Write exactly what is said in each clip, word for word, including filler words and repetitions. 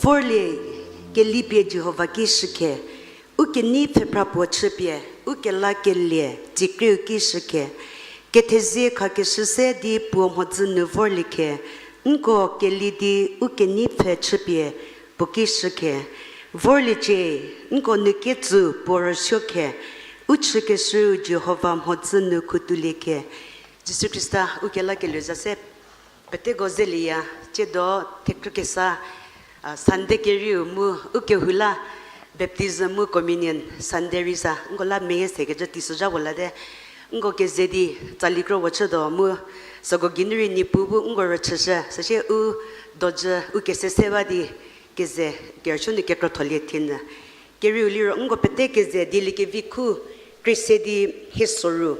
Vorlie, kelipie Jihova ki shükhe, u kenei pfhephra puo chüpie, u kelakelie, tsiekrieu ki shükhe, kethezie khakeshü se di puo mhodzü nu vorlie khe, nko keli di u kenei pfhe chüpie, puo ki shükhe. Vorliecie, nko nu ketsu puo rüsuo khe, u chükeshüu Jihova mhodzü nu khutulie khe. Jisu Khrista u kelakelieu za se peteko zelieya, tsiedo thekrü kesa, a, Sunday kerieu mu u kehou la baptism mu communion Sunday rei sa, nko la meyie sekecü teisozha puo late, nko keze di tsali kro puo chütuo mu, süko geinu rei Niepuu bu nko rüchüshü, süsie u dojü u kese se ba di keze kerüsuo nu kekrotholie thienyü. Kerieu liro nko pete keze dieliekevi khu krie se di hie soru.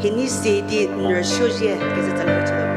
Hienie se di n rüsuo zhie keze tsali rüchütuo.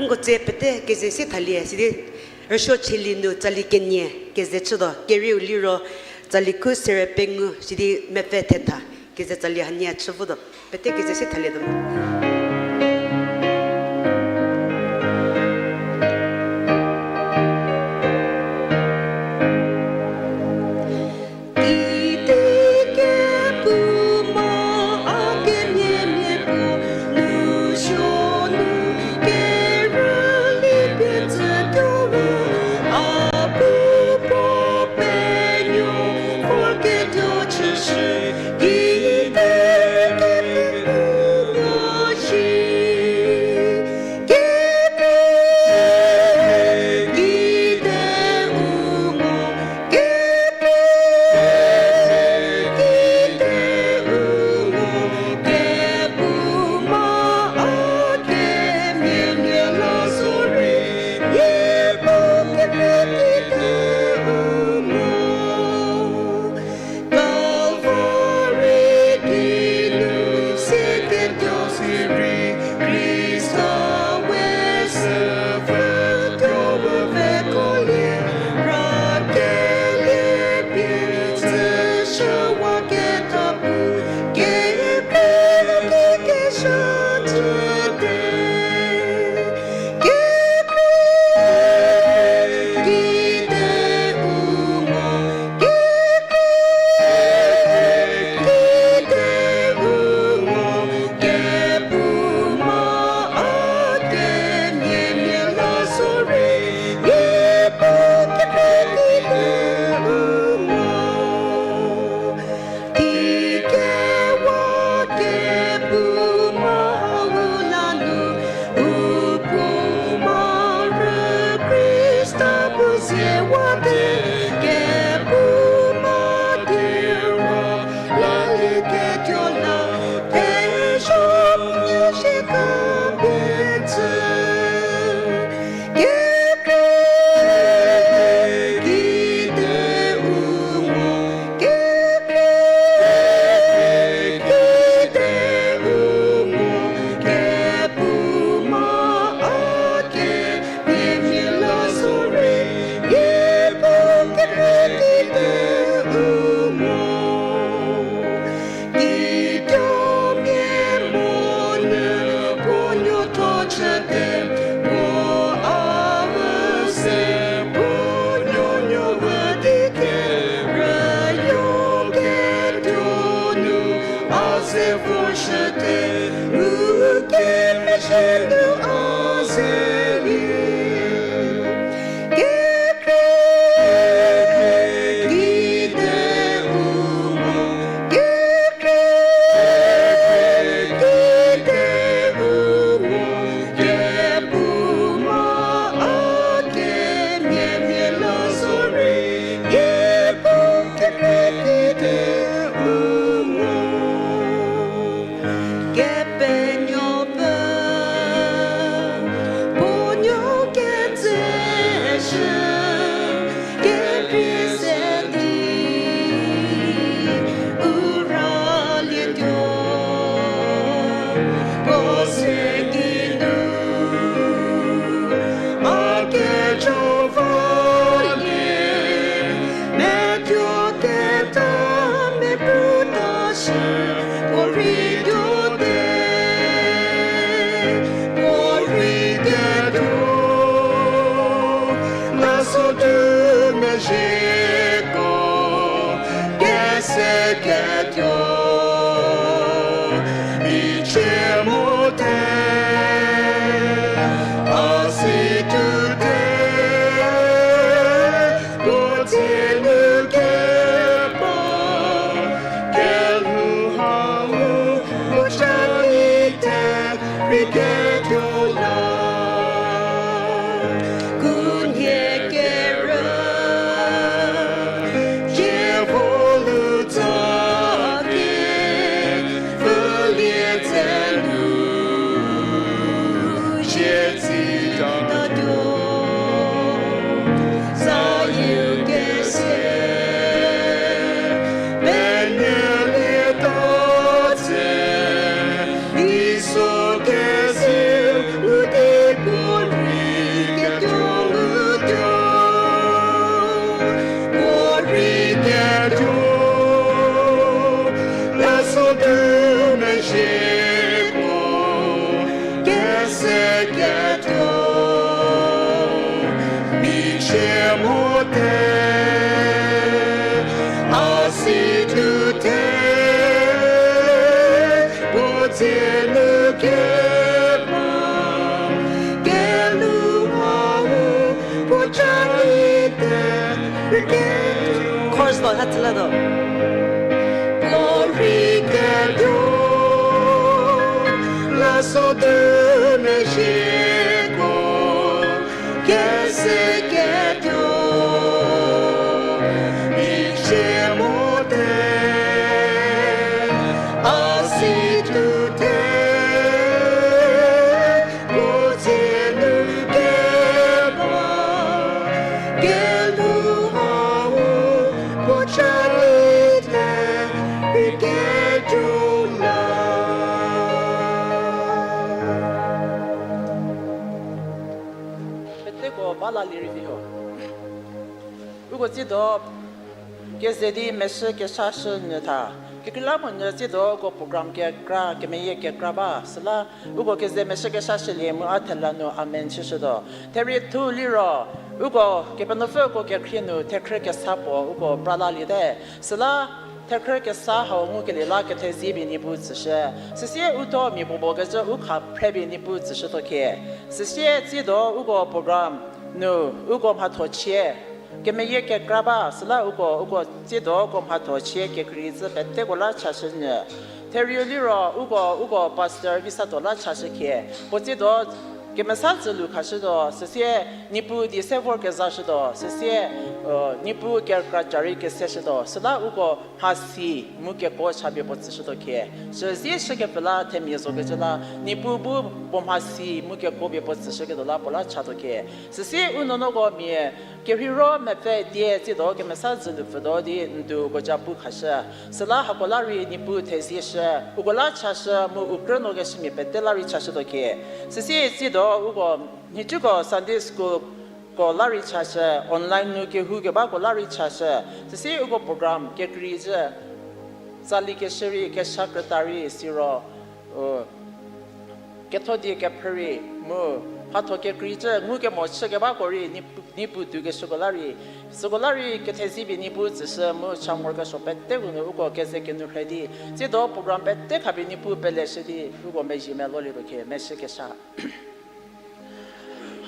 Nko tse pete keze se thalie, sidi rüsuo cheli nu tsali kenie keze chütuo, kerieu liro tsali khu sere pengou, sidi mepfü thetha, keze tsali hanie chü votuo, pete keze se thalietuo mo. Se vorshüte, u kemezhie nu a zelie. Kekre kide u mo, kekre kide u mo, kephouma a kemiamia la zorei, kephouma kekre kide u mo. Kepenuopfü, puo nuou ketseshü, kekhrie se di u ralietuo, puo se di nu a kejo valie, metuo keta mepru ta shü, puo rei tuote, puo rei ketuo, la so tu mezhieko, kese ketuo, michie mote, a si tute, puo dzie nu keba, kelhou hau, puo cha lite, rei ketuo la. Khunhie kerü, cie vo lu tsa ke, pfülie tse nu, cie tsitatuo, zayieu kese, penyülieta tse, Iso kezieu nu di puo rei ketuo lutuo, puo rei ketuo, la so tu mezhieko, kese ketuo, michie mote, a si tute, puo dzie nu keba, kelhou hau, puo cha lite, rei ketuo. Chorus lo, ha tsüla do. Puo rei ketuo, la so tu mezhieko, kese ketuo, michie mote, a si tute, puo dzie nu keba, kelhou hau, puo cha lite, rei ketuo la. Peteko ba la lirei vi ho. Uko tsiedo keze di meshü keshashü nyü tha. Kekreilamonyü tsiedo uko program kekra, kemeyie kekra ba. Süla uko keze meshü keshashülie mu a thela nu amen chüshütuo. Therie thu liro, uko Kepenuopfü uko kekhrie nu thekhrü kesa puo uko pra laliete. Süla thekhrü kesa hau ngukelie la kethezie pie Niepuu tsüshü. Süsie u thuo mia puopuo kecü u kha phre pie Niepuu tsüshütuo khie. Süsie tsiedo uko program nu uko mhathochie kemeyie kekra ba, süla uko, uko tsiedo uko mhathochie kekrei zü peteko la chashü nyü. Therieu liro uko, uko pastor Visatuo la chashü khie. Puo tsiedo kemesa zülu khashütuo, süsie Niepuu die se vorkezashütuo, süsie, Niepuu kekra ca rei keseshütuo, süla uko mhasi mu kekuo chapie puo tsüshütuo khie. Süzie shükepfü la themia zokecü la, Niepuu bu puo mhasi mu kekuo pie puo tsüshüketuo la puo la chatuo khie. Süsie u nuonuoko mia kerheiro mepfü die tsiedo kemesa zülu pfütuo di ndu uko ca pu khashü. Süla hako la rei Niepuu thezieshü, uko la chashü mu u krünuokeshümia pete la rei chashütuo khie. Süsie tsiedo uko nhicuko Sunday school ko la rei chashü, online nu kehoukebako la rei chashü. Süsie uko program kekreizhü, tsali keshü rei, kesha krüta rei, siro kethodie kephrü rei, mu Mhatho kekreicü ngukemo chükebako rei Niepuu, Niepuu dukeshüko la rei, süko la rei kethezie pie Niepuu tsüshü mu cha morokesuo peteko nu uko keze kenou rhe di, tsiedo program pete khapie Niepuu peleshü di uko mezhie melolietuo khe meshü kesa.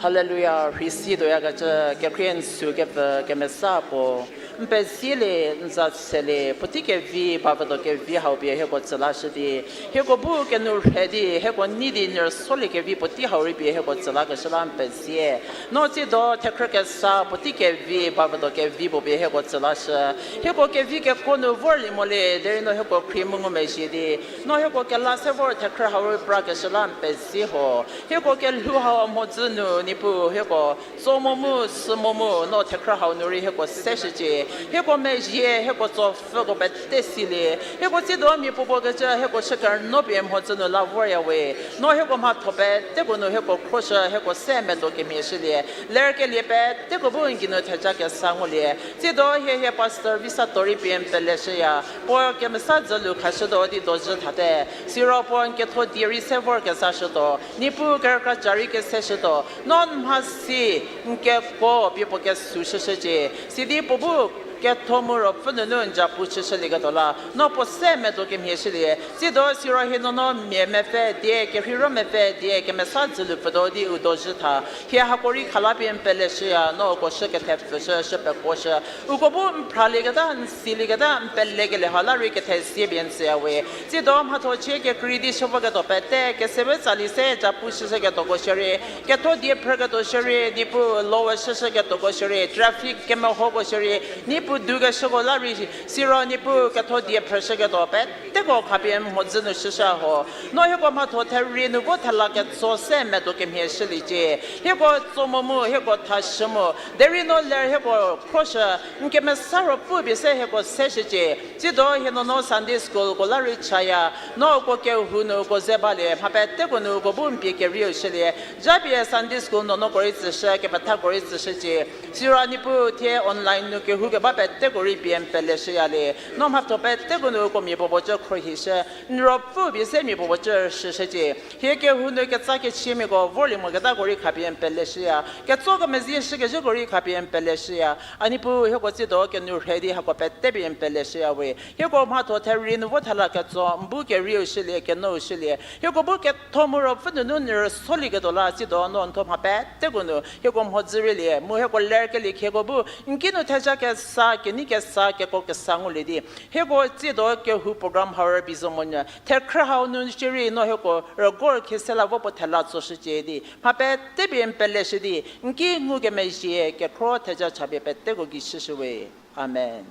Haleluya, rhei si tuoyakecü, kekhrie n sü kepfü kemesa puo, n pezie le, n za se le, puotei kevi, bavüdo kevi hau pie hieko tsü lashü di, hieko bu kenou rhe di, hieko nei di n rüsolie kevi puotei hau rei pie hieko tsü lakeshü la n pezie. No tsiedo thekhrü kesa puotei kevi, bavüdo kevi puo pie hieko tsü lashü. Hieko kevi kekuo nu vorlie mo le, derei no hieko khrie mu ngumezhie di, no hieko kela se vor thekhrü hau rei prakeshü la n pezie ho. Hieko kelhou hau mhodzü nu Niepuu hieko tso mo mu, sü mo mu, no thekhrü hau nu rei hieko seshücie. Hieko mezhie, hieko tsopfüko pete silie. Hieko tsiedo mia puopuo kecü hieko shükerno pie mhodzü nu la vorya we. No hieko mhatho peteko nu hieko khroshü, hieko se medo kemhie shülie. Lerkelie peteko bu n geinu theja kesa ngulie. Tsiedo hie hie Pastor Visato rei pie n peleshüya. Puo kemesa dzülu khashütuo di dozhü thate. Siro puo n ketho die rei se vor kezashütuo. Niepuu kerükra ca rei keseshütuo. No n mhasi n kekuo pie puo kesou shüshücie. Sidi puo bu ketho mu ruopfü nunu n japu chüshülieketuo la, no puo se medo kemhie shülie. Tsiedo siro hie nuonuo mia mepfü die, kerheiro mepfü die, kemesa dzülu pfütuo di u dozhü tha. Hie hako rei khala pie n peleshüya, no uko shü kethepfüshü, shü pekuoshü. Uko bu n phralieketa, n silieketa, n pelekelie ha la rei kethezie pie n tsüya we. Tsiedo mhatho chie kekrei di shü voketuo pete, kesewe tsali se japu shüshüketuoko shierei, ketho die phrüketuo shierei, Niepuu lowe shüshüketuoko shierei, traffic kemehoko shierei, Niepuu dukeshüko la rei, siro Niepuu ketho die phrüshüketuo peteko khapie n mhodzü nu shüshü ho. No hieko mhatho therie nu vo thela ketso se medo kemhie shüliecie. Hieko tso mo mu, hieko thashü mu. Derei no ler hieko khroshü, n kemesa ruopfü pie se hieko seshücie. Tsiedo hie nuonuo Sunday schoolko la rei chaya. No uko kehou nu uko ze balie, mha peteko nu uko bu n pie kerieu shülie. Japie Sunday school nuonuoko rei tsüshü, kepethako rei tsüshücie. Siro Niepuu thie online nu kehou keba peteko rei pie n peleshüya le. No mhatho peteko nu uko mia puopuo cü khrohishü, n ruopfü pie se mia puopuo cü rüshüshücie. Hie kehou nu ketsa kechiemiako vorlie moketako rei khapie n peleshüya. Ketso kemezie shükezhüko rei khapie n peleshüya. A Niepuu hieko tsiedo kenou rhe di hako pete pie n peleshüya we. Hieko mhatho therie nu vo thela ketso, n bu kerieu shülie, kenou shülie. Hieko bu ketho mu ruopfü nunu n rüsolieketuo la tsiedo no n tho mha peteko nu hieko mhodzü rülie, mu hieko lerkelie khieko bu n kinu theja kesa, kenei kesa, kekuo kesa ngulie di. Hieko tsiedo kehou program hau rübei zo monyü, thekhrü hau nu shierei no hieko rügor khie se la vo puo thela tsoshücie di. Mha pete pie n peleshü di, n ki ngukemezhie kekhro theja chapie peteko gei shüshü we. Amen.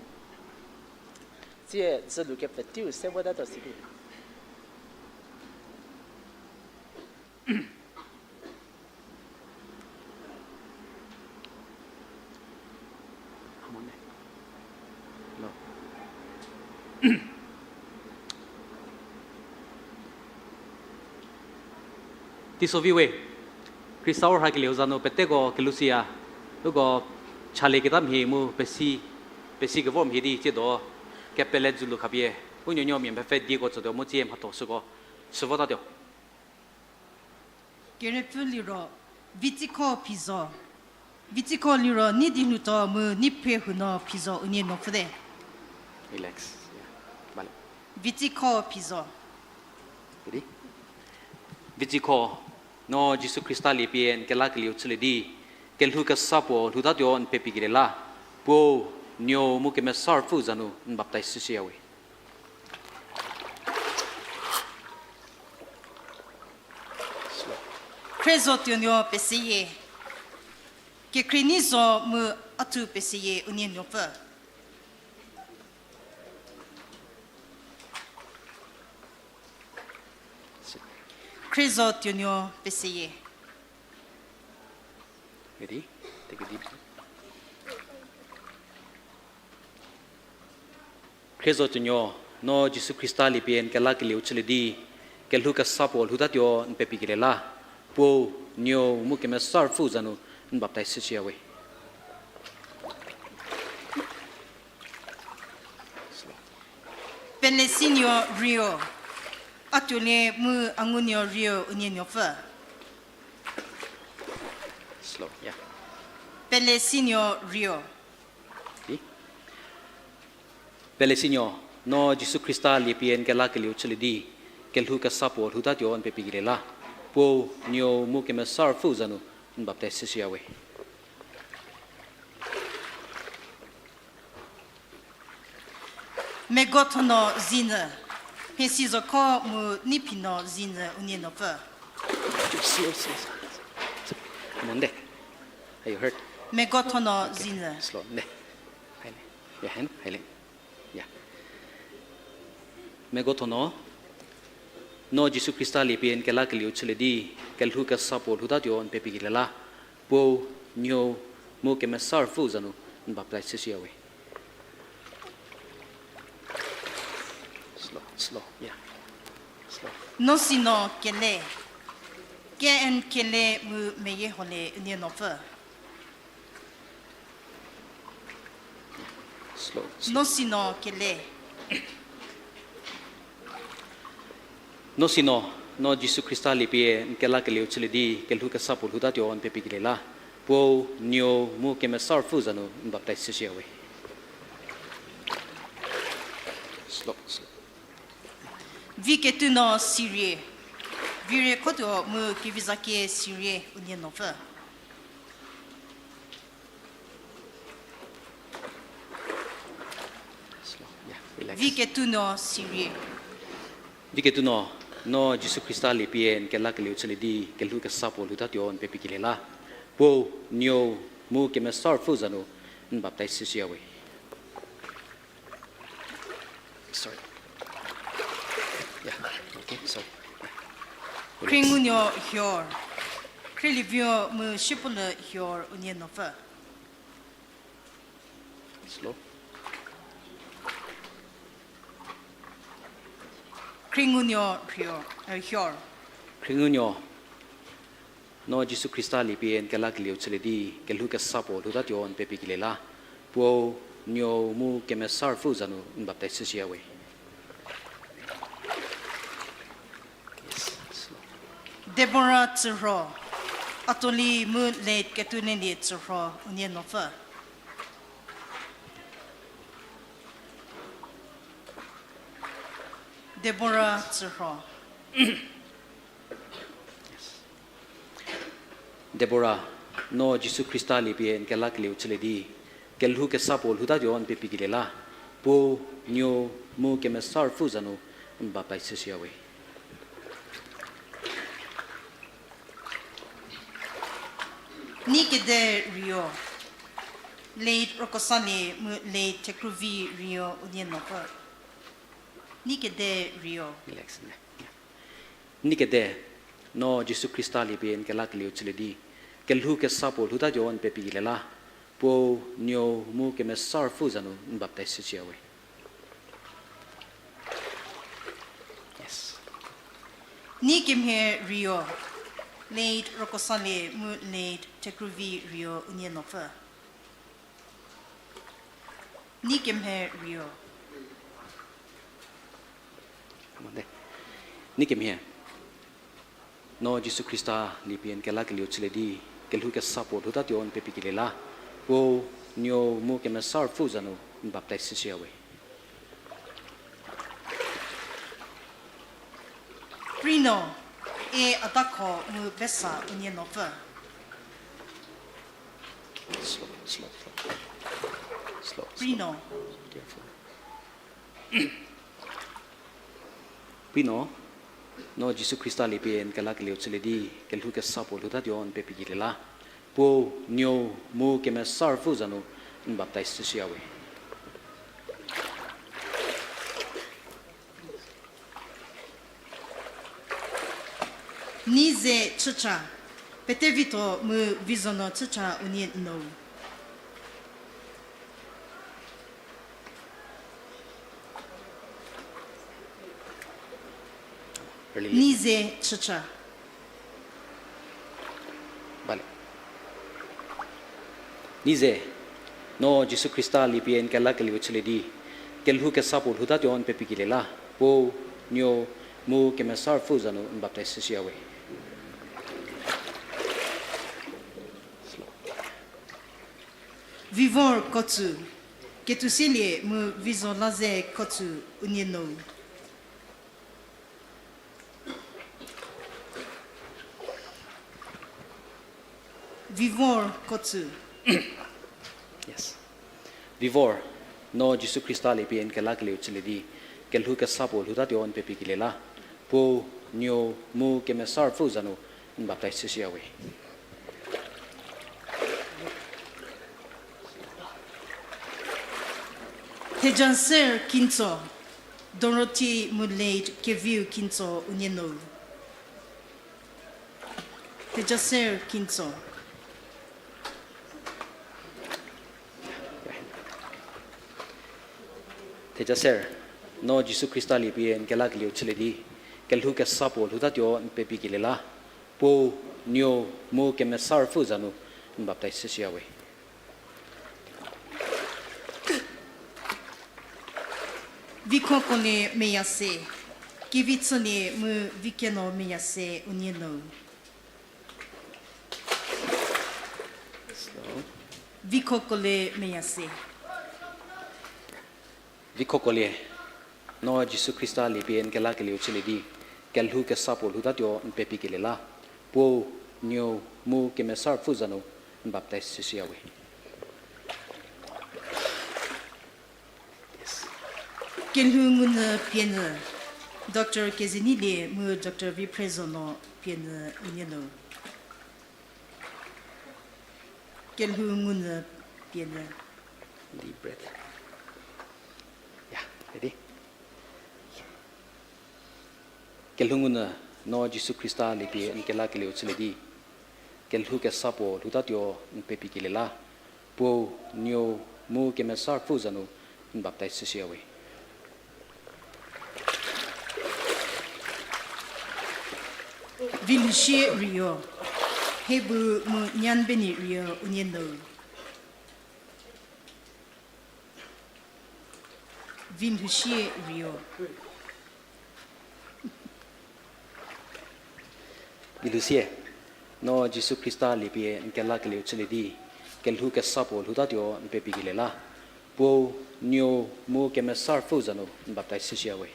Tsie dzülu kepfü teiu se votatuo sidi. Teisovi we, Khrista u rhakelieu za nu peteko kelusiya, uko chalieketa mhie mu pesi, pesi kevor mhie di tsiedo, kepele dzülu khapie, u nuonuo mia mepfü dieko tsütuo mu tsie mhatho süko, sü votatuo. Kerepfü liro, Vitsikho Phizo. Vitsikho liro nei di lhoutuo mu nei phre hunuo Phizo unie nuopfüte. Relax. Vitsikho Phizo. Vitsikho, no Jisu Khrista lie pie n kelakelieu chülie di, kelhou kesa puo lhoutatuo n pepikelie la, Puo, Nuou mu Kemesa Ruopfü za nu n baptaiz shüshüya we. Khrizo tuonuo peseyie. Kekhrienuo zo mu a thu peseyie unie nuopfü. Khrizo tuonuo peseyie. Khrizo tuonuo, no Jisu Khrista lie pie n kelakelieu chülie di, kelhou kesa puo lhoutatuo n pepikelie la, Puo, Nuou mu Kemesa Ruopfü za nu n baptaiz shüshüya we. Pelesinuo Rio, a tuolie mu a ngunuo Rio unie nuopfü. Slow, yeah. Pelesinio Rio. Pelesinio, no Jisu Khrista liepie n kelakelieu chülie di, kelhou kesa puo lhoutatuo n pepikelie la. Puou, Nuou mu Kemesa Ruopfüu za nu n baptaiz chüshüya we. Megothono Zinyü, Phesizokho mu Neiphinuo Zinyü unie nuopfü. Megothono Zinyü. Megothono, no Jisu Khrista liepie n kelakelieu chülie di, kelhou kesa puo lhoutatuo n pepikelie la. Puou, Nuou mu Kemesa Ruopfüu za nu n baptaiz chüshüya we. Slow, slow, yeah. Slow. Nosino Kele, K N Kele mu Meyiehole unie nuopfü. Slow, slow. Nosino Kele. Nosino, no Jisu Khrista liepie n kelakelieu chülie di, kelhou kesa puo lhoutatuo n pepikelie la. Puou, Nuou mu Kemesa Ruopfüu za nu n baptaiz chüshüya we. Slow, slow. Viketunuo Sirie, Virie Khotuo mu Kevizakie Sirie unie nuopfü. Viketunuo Sirie. Viketunuo, no Jisu Khrista liepie n kelakelieu chülie di, kelhou kesa puo lhoutatuo n pepikelie la. Puou, Nuou mu Kemesa Ruopfüu za nu n baptaiz chüshüya we. Sorry. Yeah, okay, sorry. Khriengunuo Hior, Khrielievio mu Shüpulü Hior unie nuopfü. Slow. Khriengunuo Hior, eh, Hior. Khriengunuo, no Jisu Khrista liepie n kelakelieu chülie di, kelhou kesa puo lhoutatuo n pepikelie la. Puou, Nuou mu Kemesa Ruopfüu za nu n baptaiz chüshüya we. Deborah Tsürho, Atoli mu Late Ketunelie Tsürho unie nuopfü. Deborah Tsürho. Deborah, no Jisu Khrista liepie n kelakelieu chülie di, kelhou kesa puo lhoutatuo n pepikelie la. Puou, Nuou mu Kemesa Ruopfüu za nu n baptaiz chüshüya we. Nikede Rio, Late Rokosalie mu Late Thekruvi Rio unie nuopfü. Nikede Rio. Nikede, no Jisu Khrista liepie n kelakelieu chülie di, kelhou kesa puo lhoutatuo n pepikelie la. Puou, Nuou mu Kemesa Ruopfüu za nu n baptaiz chüshüya we. Nikemhie Rio, Late Rokosalie mu Late Thekruvi Rio unie nuopfü. Nikemhie Rio. Nikemhie, no Jisu Khrista liepie n kelakelieu chülie di, kelhou kesa puo lhoutatuo n pepikelie la. Puou, Nuou mu Kemesa Ruopfüu za nu n baptaiz chüshüya we. Prino, E Atakho mu Besa unie nuopfü. Slow, slow, slow. Slow, slow. Prino. Careful. Prino, no Jisu Khrista liepie n kelakelieu chülie di, kelhou kesa puo lhoutatuo n pepikelie la. Puou, Nuou mu Kemesa Ruopfüu za nu n baptaiz chüshüya we. Nize Chücha, Petevitho mu Vizonuo Chücha unie nuou. Nize Chücha. Bale. Nize, no Jisu Khrista liepie n kelakelieu chülie di, kelhou kesa puo lhoutatuo n pepikelie la. Puou, Nuou mu Kemesa Ruopfüu za nu n baptaiz chüshüya we. Vivor Kotsü, Ketuselie mu Vizolaze Kotsü unie nou. Vivor Kotsü. Yes. Vivor, no Jisu Khrista liepie n kelakelieu chülie di, kelhou kesa puo lhoutatuo n pepikelie la. Puo, Nuou, mu Kemesa Ruopfü za nu n baptaiz chüshüya we. Thejaser Kintso, Dorothy mu late Keviu Kintso unie nou. Thejaser Kintso. Thejaser, no Jisu Khrista liepie n kelakelieu chülie di, kelhou kesa puo lhoutatuo n pepikelie la. Puo, Nuou, mu Kemesa Ruopfü za nu n baptaiz chüshüya we. Vikhokolie Meyase, Kevitsülie mu Vikeno Meyase unie nou. Vikhokolie Meyase. Vikhokolie, no Jisu Khrista liepie n kelakelieu chülie di, kelhou kesa puo lhoutatuo n pepikelie la. Puo, Nuou, mu Kemesa Ruopfü za nu n baptaiz chüshüya we. Kelhou ngunyü pienyü, Doctor Kezenilie mu Doctor Viphrezono pienyü unie nou. Kelhou ngunyü pienyü. Deep breath. Ya, ready? Kelhou ngunyü, no Jisu Khrista liepie n kelakelieu chülie di, kelhou kesa puo lhoutatuo n pepikelie la. Puo, Nuou, mu Kemesa Ruopfü za nu n baptaiz chüshüya we. Vilhoushie Rio, Hebu mu Nyanbeni Rio unie nou. Vilhoushie Rio. Vilhoushie, no Jisu Khrista liepie n kelakelieu chülie di, kelhou kesa puo lhoutatuo n pepikelie la. Puo, Nuou, mu Kemesa Ruopfü za nu n baptaiz chüshüya we.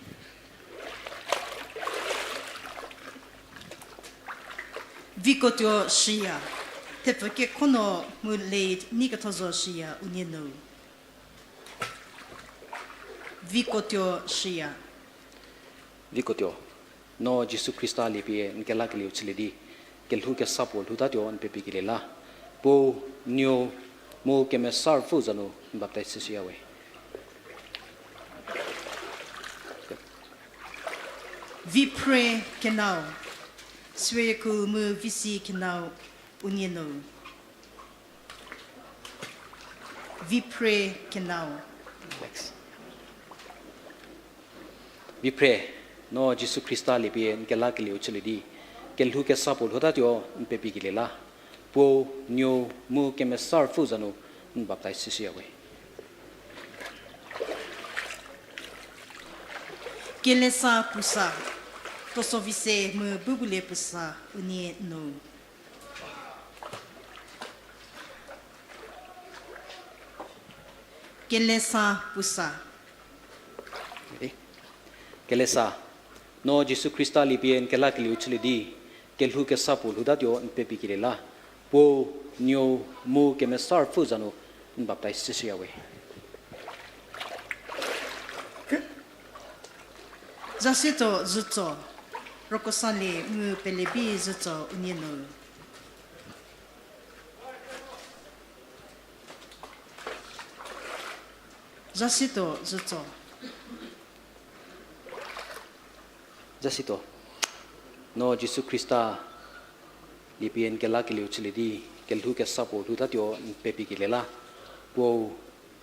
Vikotuo Shüya, Thepfükekhono mu late Nikethozo Shüya unie nou. Vikotuo Shüya. Vikotuo, no Jisu Khrista liepie n kelakelieu chülie di, kelhou kesa puo lhoutatuo n pepikelie la. Puo, Nuou, mu Kemesa Ruopfü za nu n baptaiz chüshüya we. Viphre Kenau, Sueku mu Visi Kenau unie nou. Viphre Kenau. Viphre, no Jisu Khrista liepie n kelakelieu chülie di, kelhou kesa puo lhoutatuo n pepikelie la. Puo, Nuou, mu Kemesa Ruopfü za nu n baptaiz chüshüya we. Kelesa Pusa, Tosovise mu Bubulie Pusa unie nou. Kelesa Pusa. Kelesa, no Jisu Khrista liepie n kelakelieu chülie di, kelhou kesa puo lhoutatuo n pepikelie la. Puo, Nuou, mu Kemesa Ruopfü za nu n baptaiz chüshüya we. Zasietuo Zütso, Rokosalie mu Pelebi Zütso unie nou. Zasietuo Zütso. Zasietuo, no Jisu Khrista liepie n kelakelieu chülie di, kelhou kesa puo lhoutatuo n pepikelie la. Puo,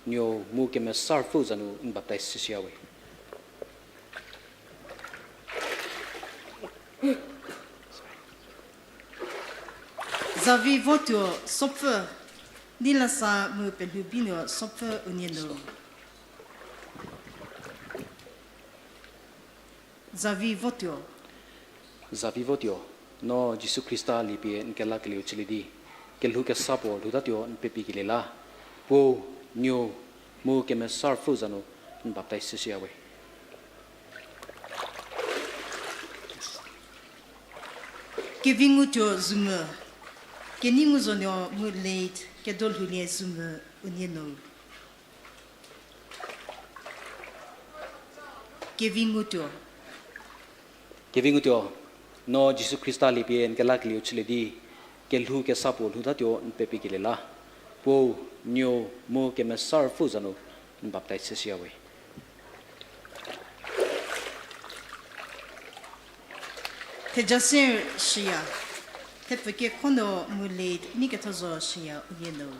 Nuou, mu Kemesa Ruopfü za nu n baptaiz chüshüya we. Zavivotuo Sopfü, Nilasa mu Pelhoubinuo Sopfü unie nou. Zavivotuo. Zavivotuo, no Jisu Khrista liepie n kelakelieu chülie di, kelhou kesa puo lhoutatuo n pepikelie la. Puo, Nuo, mu Kemesa Ruopfü za nu n baptaiz shüya we. Kevingutuo Zumü, Keneinguzonuo mu late Kedolhoulie Zumü unie nu. Kevingutuo. Kevingutuo, no Jisu Khrista liepie n kelakelieu chülie di, kelhou kesa puo lhoutatuo n pepikelie la. Puo, Nuo, mu Kemesa Ruopfü za nu n baptaiz shüya we. Thejaser shüya, Thepfükekhonuo mu late Neikethozo shüya unie nu.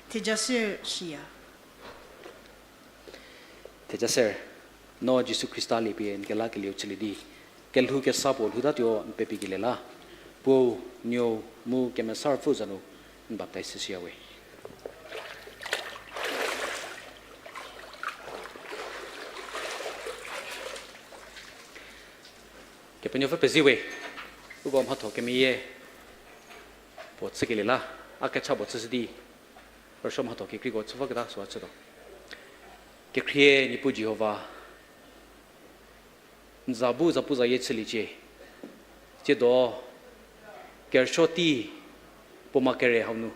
Thejaser shüya. Thejaser, no Jisu Khrista liepie n kelakelieu chülie di, kelhou kesa puo lhoutatuo n pepikelie la. Puo, Nuo, mu Kemesa Ruopfü za nu n baptaiz shüya we. Kepenuopfü pezie we, uko mhatho kemeyie puo chükelie la, a kecha puo chüshü di, rüsuo mhatho kekreiko chü voketa süu chütuo. Kekhrie Niepuu Jihova, n za bu zapuzayie chüliecie. Tsiedo kerüsuo tei puo ma kere hau nu,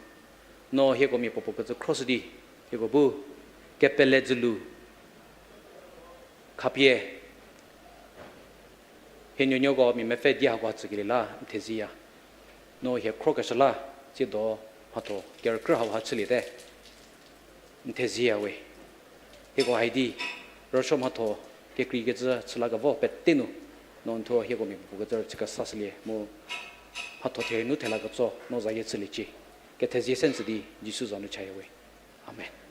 no hieko mia puo puo kecü khroshü di, hieko bu kepele dzülu khapie hie nuonuoko mia mepfü di hako ha tsükelie la n thezieya. No hie khrokeshü la, tsiedo mhatho kerükrü hau ha chüliete. N thezieya we. Hieko hai di, rüsuo mhatho kekreikecü chülakevo pete nu, no n thuo hieko mia puo kecü rüchü kesa shülie mu mhatho therei nu thela ketso no zayie chüliecie. Kethezie se n tsü di Jisu za nu chaya we. Amen.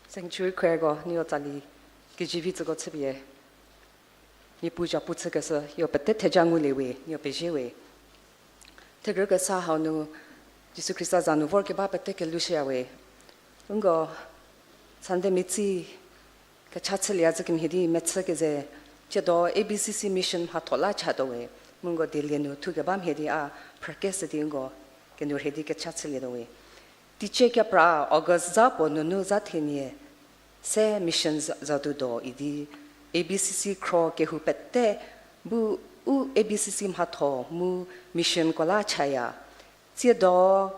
Sanctuary Choirko, nieko tsali kezivi tsüko chüpie Niepuu zapu chükeshü, nieko pete theja ngulie we, nieko pezie we. Thekrü kesa hau nu, Jisu Khrista za nu vorkeba pete kelhushüya we. Nko, Sunday mitsi kecha chülie zhü kemhie di mechü keze, tsiedo A B C C mission mhatho la chatuo we. Mu nko Delhi nu thukeba mhie di a phrükeshü di nko kenu rhie di kecha chülietuo we. Teicie kepra August za puo nunu za thenie se mission za, zatuo idi A B C C khro kehou pete bu u A B C C mhatho mu missionko la chaya. Tsiedo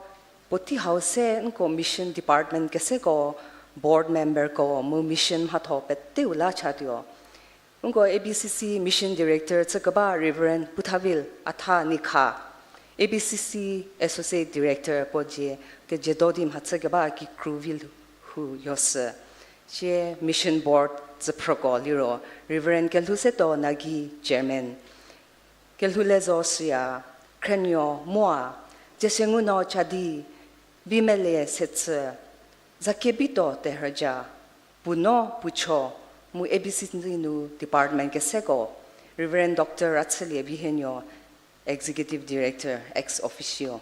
puotei hau se nko mission department keseko, board memberko mu mission mhatho peteu la chatuo. Nko A B C C Mission Director chükeba Reverend Puthavil Atha Nikha, A B C C Associate Director puo dzie kejiedo di mhachükeba Kikru Vilhu Yosü. Sie Mission Board tsüphrüko liro Reverend Kelhousetuo Nagi, Chairman. Kelhou le zo süya, Khrienuo Moa, Jiesengunuo Chadi, Vimele Setsü, Zakebituo Terhüja, Puonuo Puocho, mu A B C C nu department keseko, Reverend Doctor Rachülie Vihienuo, Executive Director, ex officio.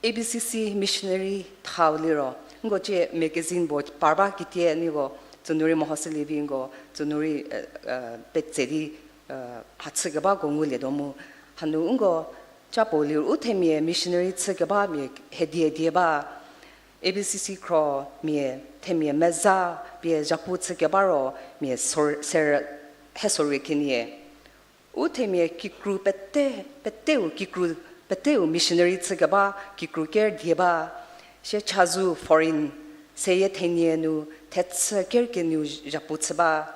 A B C C missionary thau liro, nko cie magazine board par ba kitie niko, tsünu rei mehoshülievi nko, tsünu rei, petse di, mhachükebako ngulietuo mu. Hanu nko, ca puo liro u themia missionary chükeba mia hedie die ba, A B C C khro mia themia meza pie zhapu chükeba ro mia sor-, ser-, hesorie kenie. U themia kikru pete, peteu kikru, peteu missionary chükeba kikru ker die ba, sie chazou foreign seyie thenie nu thechü ker kenu zhapu chü ba,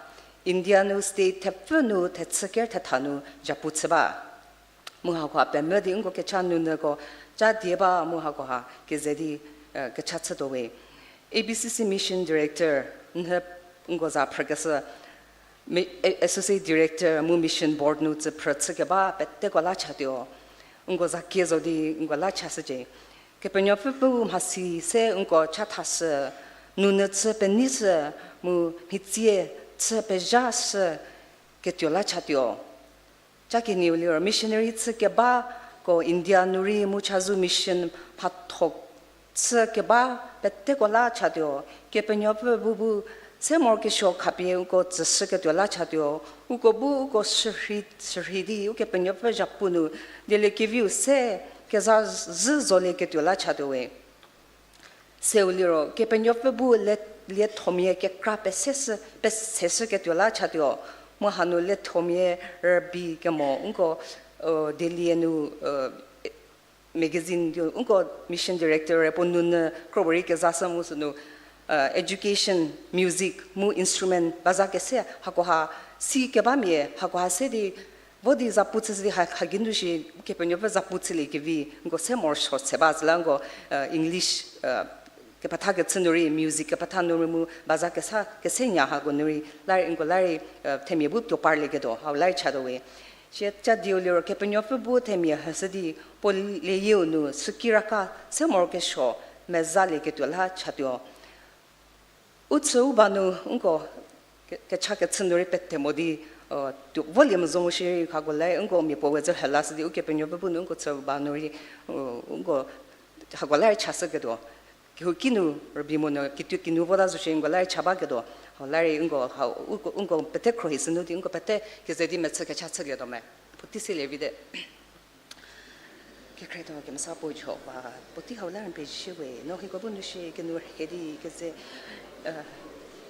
India nu state thepfü nu thechü ker thetha nu zhapu chü ba. Mu hakoha pemvü di nko kecha nunyüko ca die ba mu hakoha keze di, kecha chütuo we. A B C C Mission Director nhü nko za phrükeshü, mi-, a-, Associate Director mu Mission Board nu tsüphrü chükeba peteko la chatuo. Nko za kie zo di nko la chashücie. Kepenuopfü bu mhasi se nko chathashü, nunyü chü penyishü, mu mhitsie chü pezhashü ketuo la chatuo. Ca kenieu liro missionary chükebako India nu rei mu chazou mission mhatho chükeba peteko la chatuo, Kepenuopfü bu bu se morokesuo khapie uko tsüshüketuo la chatuo, uko bu uko shürhei, shürhei di Ukepenuopfü zhapu nu dieliekeviu se keza zhü zolieketuo la chatuo we. Seu liro, Kepenuopfü bu le-, liethomia kekra peseshü, peseshüketuo la chatuo, mu hanu liethomia rübei kemo nko, dielienu, magazine di nko mission director-e puo nunyü kropuorei kezashü mu sünu, education, music, mu instrument baza kese hakoha si kebamia hakoha se di vo di zapu chüshü di ha, hagei nu shi Kepenuopfü zapu chüliekevi nko se morosuo se ba süla nko, English, kepetha kechü nu rei, music kepetha nu rei mu baza kesa, kese nya hako nu rei, la rei nko la rei, themia bu tuo parlieketuo, hau la rei chatuo we. Sie ca dieu liro Kepenuopfü bu themia hüshü di, puo lieyieu nu süki raka se morokesuo mezalieketuo la chatuo. U chü u ba nu nko ke-, kecha kechü nu rei pete mo di, tuo volie mo zo mu shierei hako la rei nko mia puo we zü hela shü di Ukepenuopfü bu nu nko chü u ba nu rei, nko hako la rei chashüketuo. Kehouki nu rübei mo nu, kituo kinu vota zo shierei nko la rei cha baketuo. Hau la rei nko, hau, uko, nko pete khrohi sünu di nko pete keze di mechü kecha chülietuo me. Puotei selie vite. Kekhrietho kemesa puo Jihova, puotei hau la rei n pezie we, no hieko bu nu shie kenu rhie di keze,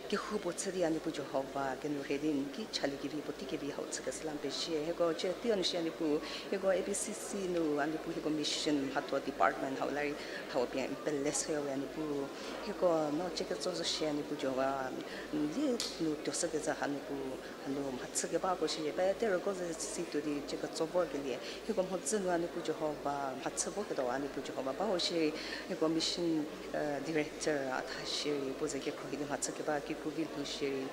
kehoupuo chü di a Niepuu Jihova, kenu rhie di n ki chaliekevi puotei kevi hau chükeshü la n pezie. Hieko cie tei a nu shie a Niepuu, hieko A B C C nu a Niepuu hieko mission mhatho department hau la rei hau pie n pele shüya we a Niepuu. Hieko no cie ketso zo shie a Niepuu Jihova, n lie nu tuoshükezha ha Niepuu, hanu mhachü kebako shie pete rüko ze si tuo di cie ketso vorkelie hieko mhodzü nu a Niepuu Jihova mhachü voketuo a Niepuu Jihova ba ho shierei hieko mission director a tha shierei puo ze kekhrohi di mhachü keba ki Puo vi lhou shierei,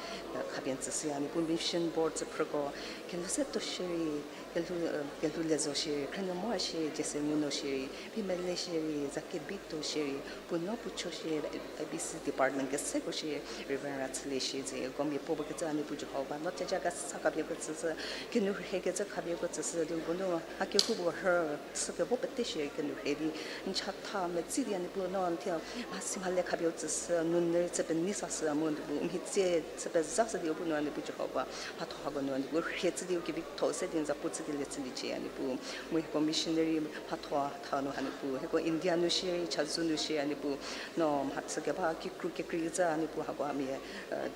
khapie n tsüshüya, Niepuu mission board tsüphrüko, kelhou se tuo shierei, kelhou, kelhou le zo shierei, khrünyü mo shierei, J S M U no shierei, phi mele shierei, za kebi tuo shierei, puo no puo cho shierei, A B C department keseko shierei, Reverend Ratsülie shierei, ze, ko mia puo puo kecü a Niepuu Jihova, no theja kesa khapie kecü sü, kenu rhie kecü khapie kecü sü, di puo no, a kehoupuo rhü, sü kevo pete shierei kenu rhie di, n chatha metsi di a Niepuu no, n thie, mhasi mhale khapie u tsüshü, nunu rei chü penei sashü mu Niepuu, mhitsie chü pezashü di u bu nu a Niepuu Jihova, mhatho hako nu a Niepuu, rhie chü di u kevitho se di n za pu chükelie chüliecie a Niepuu, mu hieko missionary mhatho tha nu a Niepuu, hieko India nu shierei, chazou nu shierei a Niepuu, no mhachü keba, kikru kekrei zü a Niepuu hako a mia,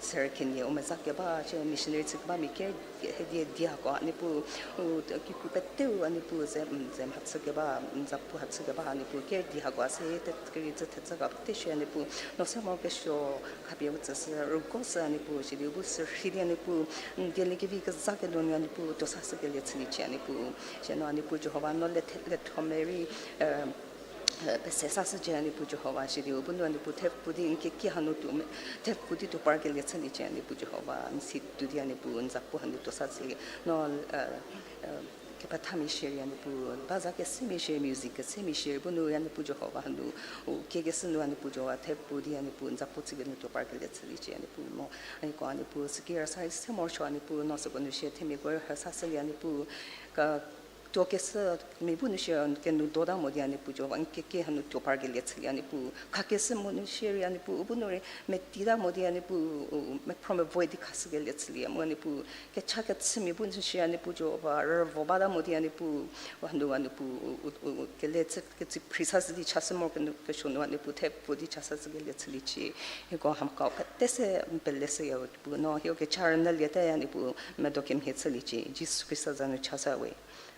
serü kenie u meza keba, shie missionary chü keba mia ke, hedi di hako a Niepuu, u, kikru peteu a Niepuu ze, ze mhachü keba, n za pu hachü keba a Niepuu, ke di hako a se, te kerei zü thecü ka pete shie a Niepuu, no se morokesuo, khapie u tsüshü, rüko sü a Niepuu, sidi u bu sü rhei di a Niepuu, n dieliekevi keza kenu nu a Niepuu, tuo sashükelie chüliecie a Niepuu, sie no a Niepuu Jihova no le the-, le thome rei, pese sashücie a Niepuu Jihova, sidi u bu nu a Niepuu thepfu di n keki hanu tuo me, thepfu di tuo parkelie chüliecie a Niepuu Jihova, n si tuo di a Niepuu n za pu hanu tuo sashülie, no, kepethamia shierei a Niepuu, baza kesemia shierei, music kesemia shierei, bu nu a Niepuu Jihova hanu, u kekeshü nu a Niepuu Jihova, thepfu di a Niepuu n za pu chükelie nu tuo parkelie chüliecie a Niepuu mo, a Niepuu, a Niepuu, süki rüsa rei se morosuo a Niepuu, no süko nu shie themiako rei hü sashülie a Niepuu, ka tuo keshü mia bu nu shie kenu dota mo di a Niepuu Jihova, n keki hanu tuo parkelie chülie a Niepuu, khakeshü mo nu shierei a Niepuu, u bu nu rei metita mo di a Niepuu, u, mephro mevoe di khashükelie chülie mu a Niepuu, kecha kechümia bu nu shie a Niepuu Jihova, rüvo bata mo di a Niepuu, u hanu a Niepuu, u, u, u, kele chü, ketsü phri sashü di chashü morokesuo nu a Niepuu thepfu di cha sashükelie chüliecie, hieko hamkau pete se n peleshüya we Niepuu, no hieko kecha rünyüliete a Niepuu, medo kemhie chüliecie, Jisu Khrista za nu chashüya we.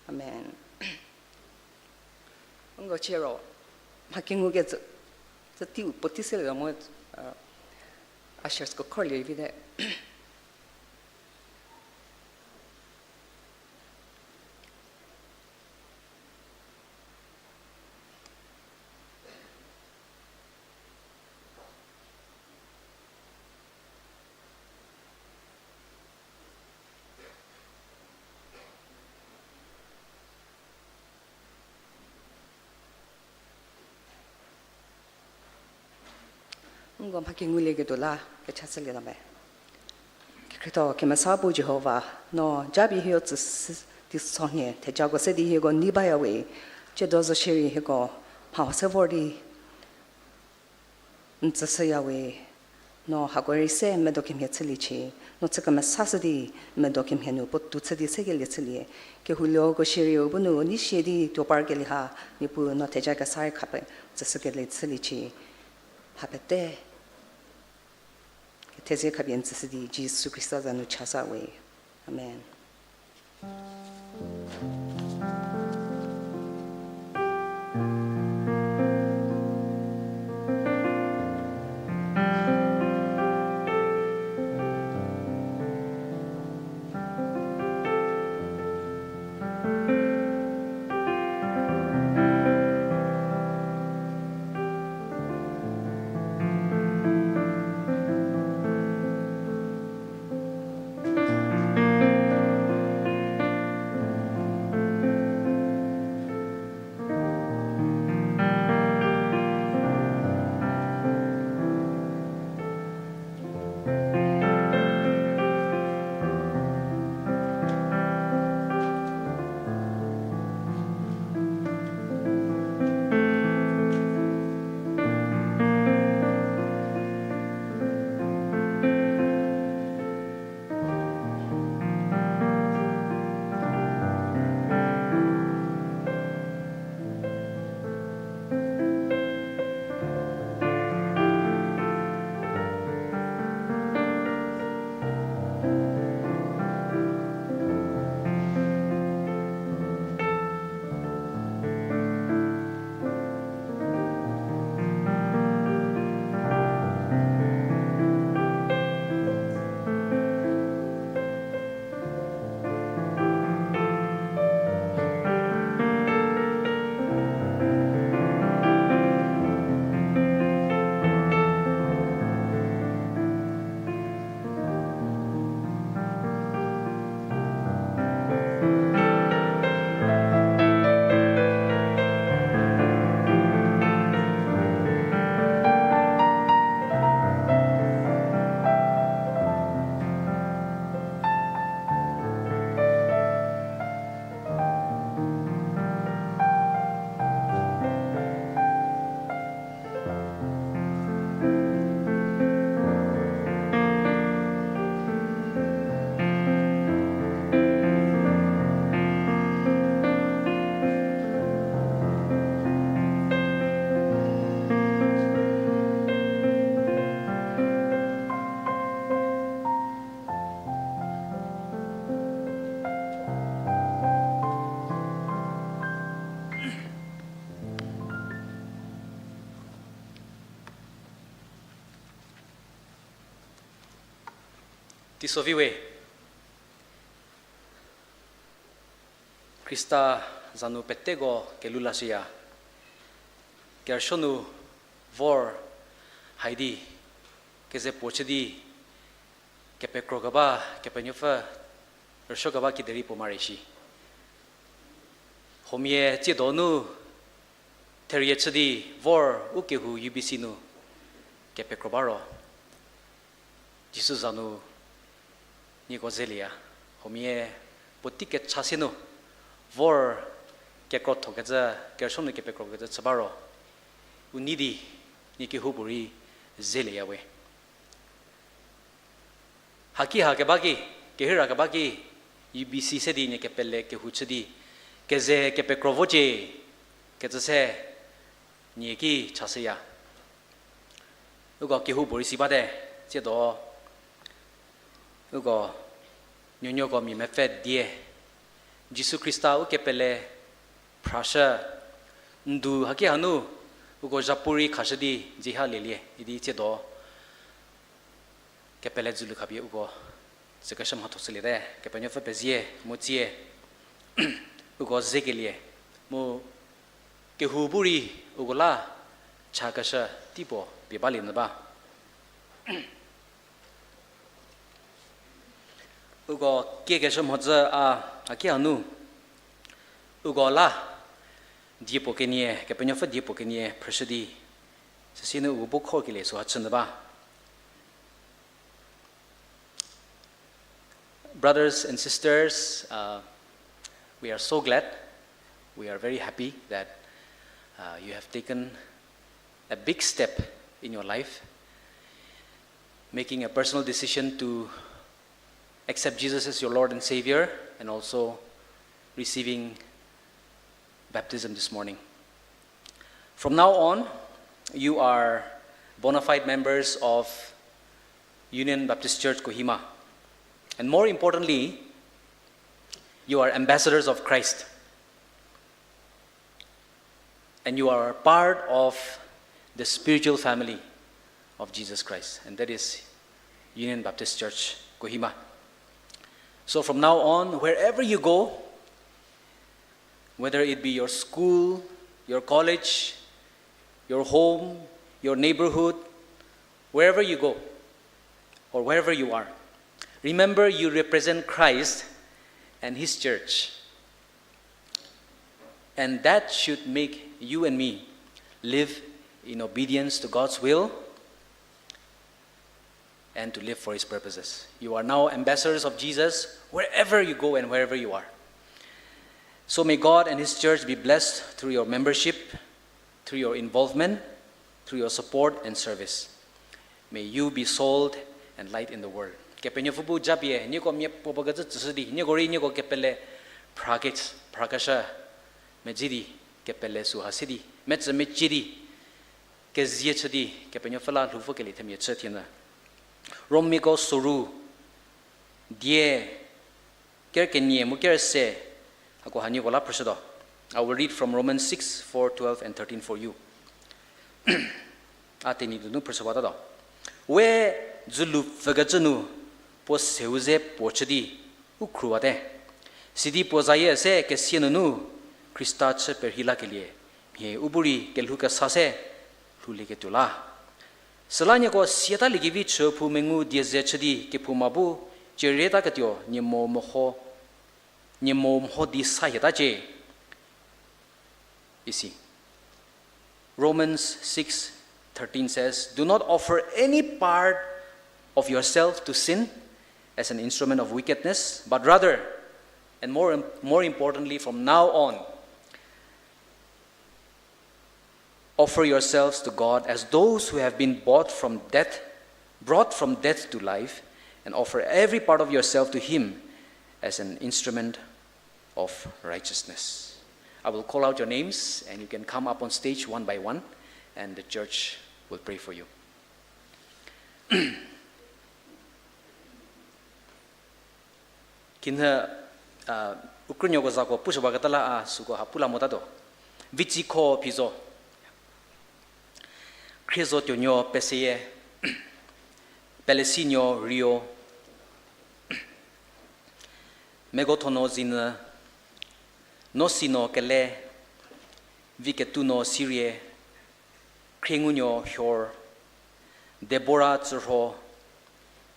Amen. N ko chiro, mha kengu kecü, tsü teiu puotei selie mo, ushersko khorlie vite. N ko mha kengulieketuo la kecha shülie la me. Kekhrietho kemesa bu Jihova, no japie hieko tsüshü teisonhie thejako se di hieko nei baya we, tsiedo zo shierei hieko mha se vor di n tsüshüya we, no hako rei se medo kemhie chüliecie, no chü kemesashü di medo kemhie nu puotou chü di sekelie chülie, kehoulieko shierei u bu nu nei sie di tuo parkelie ha, Niepuu no theja kesa rei khapie tsüshükelie chüliecie, mha pete kethezie khapie n tsüshü di Jisu Khrista za nu chashüya we. Amen. Teisovi we, Khrista za nu peteko kelhou lashüya. Kerüsuo nu vor haidi, keze puo chü di, kepekro keba, Kepenuopfü rüsuo keba kiderei puo mare shi. Huomia tsiedo nu therie chü di vor u kehou U B C nu kepekro ba ro, Jisu za nu nieko zelieya. Huomia puotei kecha sie nu vor kekrotho kecü, kerüsuo nu kepekro kecü chü ba ro, u nei di nie kehoupuorei zelieya we. Haki ha keba ki, kehira keba ki, U B C se di nie kepele kehou chü di, keze kepekro vocie kecü se nie ki chashüya. Uko kehoupuorei si bate, tsiedo uko nuonuoko mia mepfü die, Jisu Khrista u kepele phrashü, ndu haki hanu uko zhapu rei khashü di dzie ha lielie idi tsiedo kepele dzülu khapie uko tsükeshü mhatho chüliete. Kepenuopfü pezie mu tsie uko zekelie mu kehou bu rei uko la chakeshü teipuo pie balie nyü ba. Uko kiekeshü mhodzü a, haki hanu uko la diepuo kenie, Kepenuopfü diepuo kenie phrüshü di, süsie nu uko bu khorkelie süha chü nyü ba. Brothers and sisters, uh, we are so glad, we are very happy that, uh, you have taken a big step in your life, making a personal decision to accept Jesus as your Lord and Savior, and also receiving baptism this morning. From now on, you are bona fide members of Union Baptist Church Kohima. And more importantly, you are ambassadors of Christ. And you are part of the spiritual family of Jesus Christ, and that is Union Baptist Church Kohima. So from now on, wherever you go, whether it be your school, your college, your home, your neighborhood, wherever you go, or wherever you are, remember you represent Christ and His church. And that should make you and me live in obedience to God's will and to live for His purposes. You are now ambassadors of Jesus wherever you go and wherever you are. So may God and His church be blessed through your membership, through your involvement, through your support and service. May you be salt and light in the world. Kepenuopfü bu japie nieko miapuo puo kecü tsüshü di, nieko rei nieko kepele phra ke, phrakeshü medzi di, kepele süha se di, metsü mecie di, kezie chü di, Kepenuopfü la lhou vokelie themia chü thienyü. Romiako soru die, ker kenie mu ker se, hako hanieko la phrüshütuo. I will read from Romans six, four, twelve, and thirteen for you. A Tenyidie nu phrüshüwatatuo. We dzülu pfükecü nu puo seu ze puo chü di u khruwate. Sidi puo zayie se kesia nunu Khrista chü perhei lakelie, mhie u bu rei kelhou kesa se lhoulieketuo la. Süla nieko siatalie kevi chüphou mengu die ze chü di kephouma bu cerietaketuo nie mo mho, nie mo mho di sa hietacie. Isi. Romans six thirteen says, "Do not offer any part of yourself to sin as an instrument of wickedness, but rather, and more, more importantly, from now on, offer yourselves to God as those who have been bought from death, brought from death to life, and offer every part of yourself to Him as an instrument of righteousness." I will call out your names, and you can come up on stage one by one, and the church will pray for you. Kinhü, a, u krünuoko zako pushüwaketa la a süko ha pu la motatuo. Vitsikho Phizo. Khriezotuonuo Peseyie, Pelesinuo Rio, Megothon-o Zienü, Nosino Kele, Viketuno Sirie, Khriengunuo Hior, Debora Tsürho,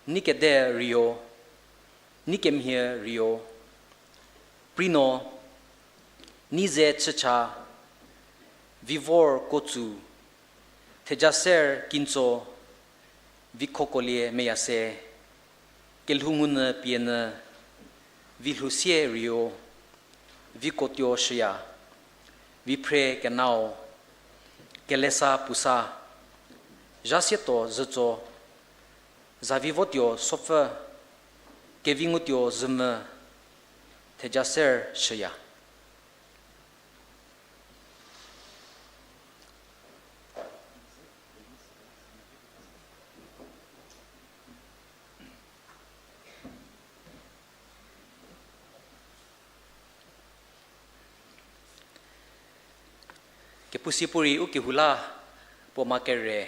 Neikedi Rio, Neikemhie Rio, Prino, Neize Chücha, Vivor Kotsu, Thejaser Kintso, Vikhokolie Meyase, Kelhoungunyü Pienyü, Vilhousie Rio, Vikotuo Shüya, Viphre Kenao, Kelesa Pusa, Zhasietuo Zhütso, Zavivotuo Sopfü, Kevingutuo Zhümvü, Thejaser Shüya. Kepu si puorei u kehou la puo ma kere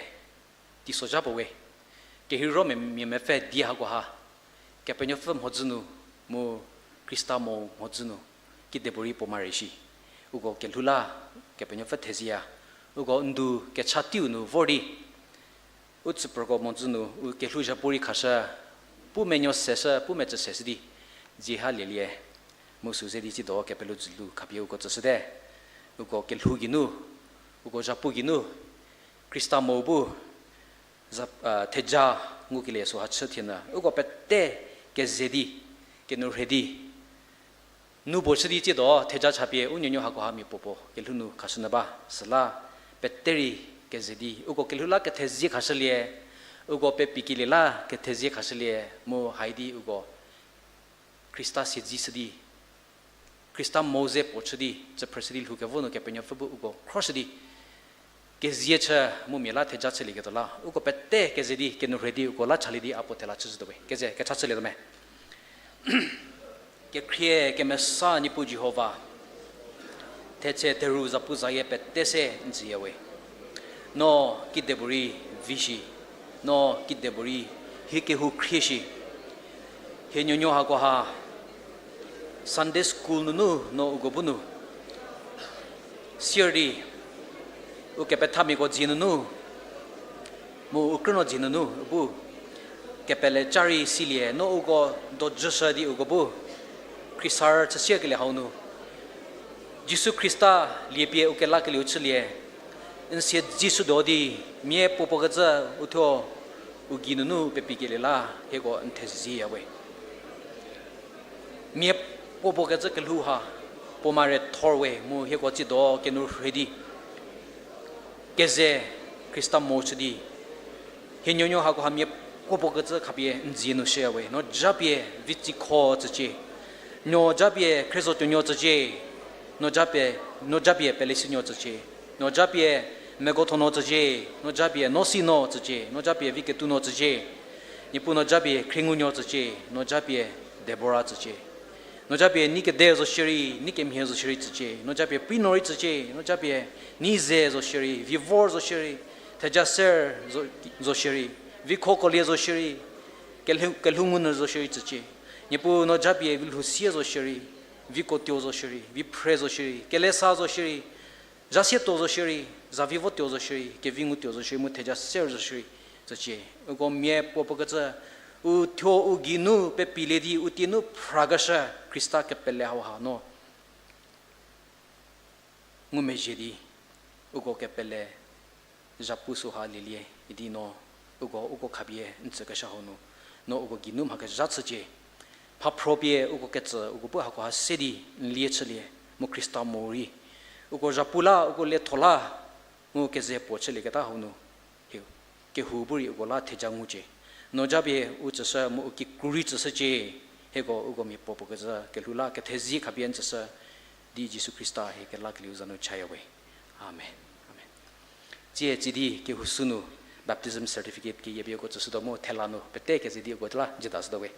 teisozha puo we. Kehiro mia, mia mepfü di hakoha Kepenuopfü mhodzü nu, mu Khrista mo mhodzü nu, kidepuorei puo ma re shi. Uko kelhou la Kepenuopfü thezieya. Uko ndu kecha teiu nu vor di u tsüproko mhodzü nu u kelhou zhapu rei khashü, pu menuo seshü, pu metsü seshü di dzie ha lielie. Mu sü ze di tsiedo kepelou dzülu khapie uko tsüshüte. Uko kelhou geinu, uko zhapu geinu, Khrista mo bu za, a, theja ngukelie süha chü thienyü. Uko pete keze di, kenourhei di, nu puo chü di tsiedo theja chapie u nuonuo hakoha mia puopuo kelhou nu khashünyü ba, süla pete rei keze di uko kelhou la kethezie khashülie, uko pepikelie la kethezie khashülie, mu hai di uko Khrista siedzishü di, Khrista mo ze puo chü di, tsüphrüshü di lhou kevo nu Kepenuopfü bu uko khroshü di, kezie chü mu mia la theja chülieketuo la uko pete keze di kenourhei di uko la chalie di a puo thela chüzhütuo we. Keze kecha chülietuo me. Kekhrie kemesa Niepuu Jihova, thetse theru zapuzayie pete se n tsüya we. No kidepuorei vi shi, no kidepuorei hie kehou khrie shi. Hie nuonuo hakoha Sunday school nunu no uko bu nu sier di, ukepethamiako dzie nunu, mu u krünuo dzie nunu bu kepele ca rei silie, no uko dojüshü di uko bu khriesarü chüsiekelie hau nu Jisu Khrista liepie u kelakelieu chülie, n siedzishütuo di, mia puopuo kecü uthuo u gei nunu pepikelie la hieko n thezieya we. Mia puopuo kecü kelhou ha puo ma re thor we mu hieko tsiedo kenourhei di keze Khrista mo chü di, hie nuonuo hakoha mia puopuo kecü khapie n dzie nu shüya we. No japie Vichikho tsücie, no japie Khriezotuonuo tsücie, no japie, no japie Pelesinuo tsücie, no japie Megothon-o tsücie, no japie Nosino tsücie, no japie Viketuno tsücie, Niepuu no japie Khriengunuo tsücie, no japie Debora tsücie. No japie Neikedi zo shierei, Neikemhie zo shierei tsücie. No japie Prino rei tsücie. No japie Neize zo shierei, Vivor zo shierei, Thejaser zo, zo shierei, Vikhokolie zo shierei, Kelhou, Kelhoungunyü zo shierei tsücie. Niepuu no japie Vilhousie zo shierei, Vikotuo zo shierei, Viphre zo shierei, Kelesa zo shierei, Zhasietuo zo shierei, Zavivotuo zo shierei, Kevingutuo zo shierei, mu Thejaser zo shierei tsücie. Uko mia puopuo kecü uthuo u gei nu pepilie di u tie nu phrakeshü Khrista kepele hauha no ngumezhie di, uko kepele zhapu süha lielie idi no uko, uko khapie n tsükeshü hau nu, no uko gei nu mha kezha chücie. Mhaphro pie uko ketsü uko bu hakoha se di n lie chülie, mu Khrista morei uko zhapu la uko lietho la mu keze puo chülieketa hau nu, hieko kehou bu rei uko la theja ngucie. No japie u tsüshü mu u kikru rei tsüshücie. Hieko uko mia puopuo kecü kelhou la kethezie khapie n tsüshü di Jisu Khrista hie kelakelieu za nu chaya we. Amen. Amen. Tsie tsidi kehou sünu baptism certificate keyie pie uko tsüshütuo mu thela nu pete keze di uko la jüdashütuo we.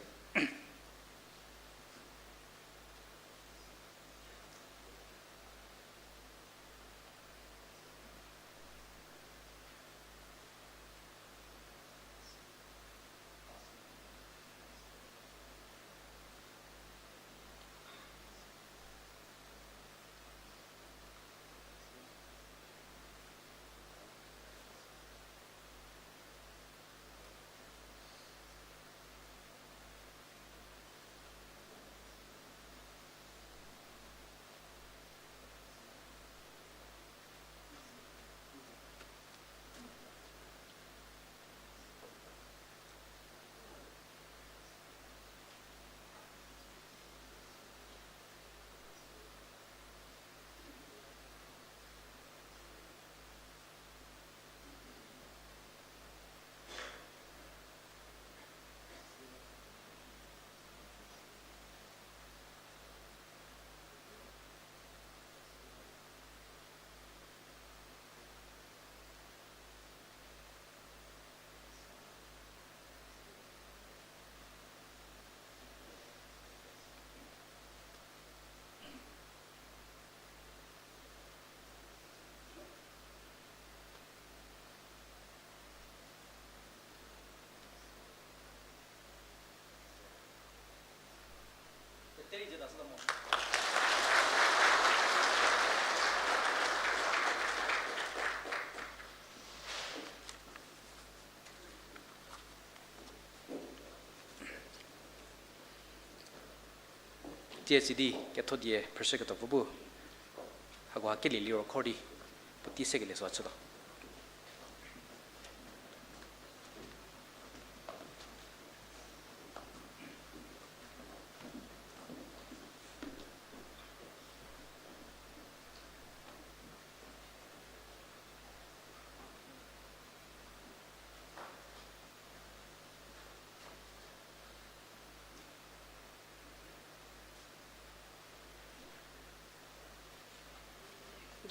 Tie sidi ketho die phrüshüketuopfü bu, hakoha kelie liro khor di, puotei sekelie süu chütuo.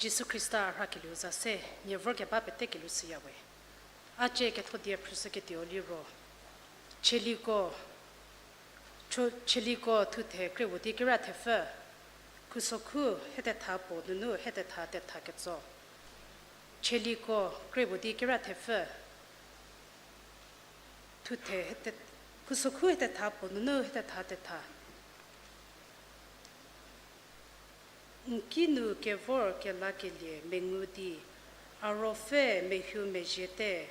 Jisu Khrista a rhakelieu za se, nie vorkeba pete kelhou shüyawe. A cie ketho die phrüshüketuo liro, Chieliko, Chieliko thuthe kriepuo di kera thepfü, khusokhu hetetha puo nunu hetetha tetha ketso. Chieliko kriepuo di kera thepfü, thuthe, khusokhu hetetha puo nunu hetetha tetha. N ki nu kevor kelakelie mengu di, a ruopfü mehu mezhiete,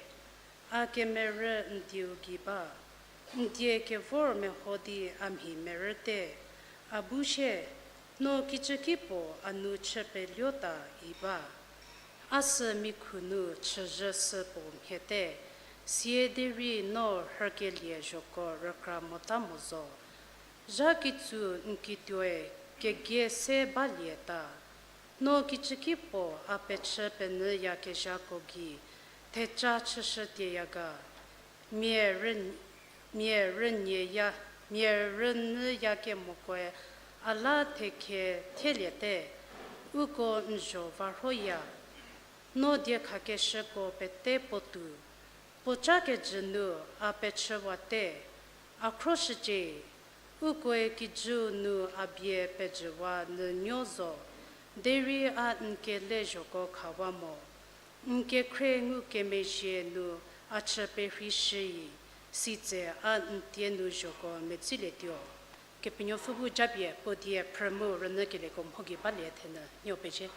a kemerü n dieu gei ba, n die kevor meho di a mhi merüte, a bu shie, no kicüki puo a nu chü peluota i ba. A sü mikhu nu chüzhü sü puo mhiete, siederei no rhükelie zhoko rükra mota mo zo. Zha kitsu n kituoe kegei se balieta, no kicüki puo a pechü penyüyakezhako gei theca chüshütieya ga, mia rünyüyakemokoe a la thekhe thieliete, uko n zho varhoya. No diekhakeshüko pete puo tuo, puoca kejü nu a pechüwate, a khroshücie, ukoe kijüu nu a bie pejüwa nyünuo zo, derei a n kele zhoko khawa mo. N kekhrie ngukemezhie nu a chü perheishüi, sitse a n tie nu zhoko medzilietuo. Kepenuopfü bu japie puo die phrü mu rünyükelieko mho gei balie thenyü nuo pezie.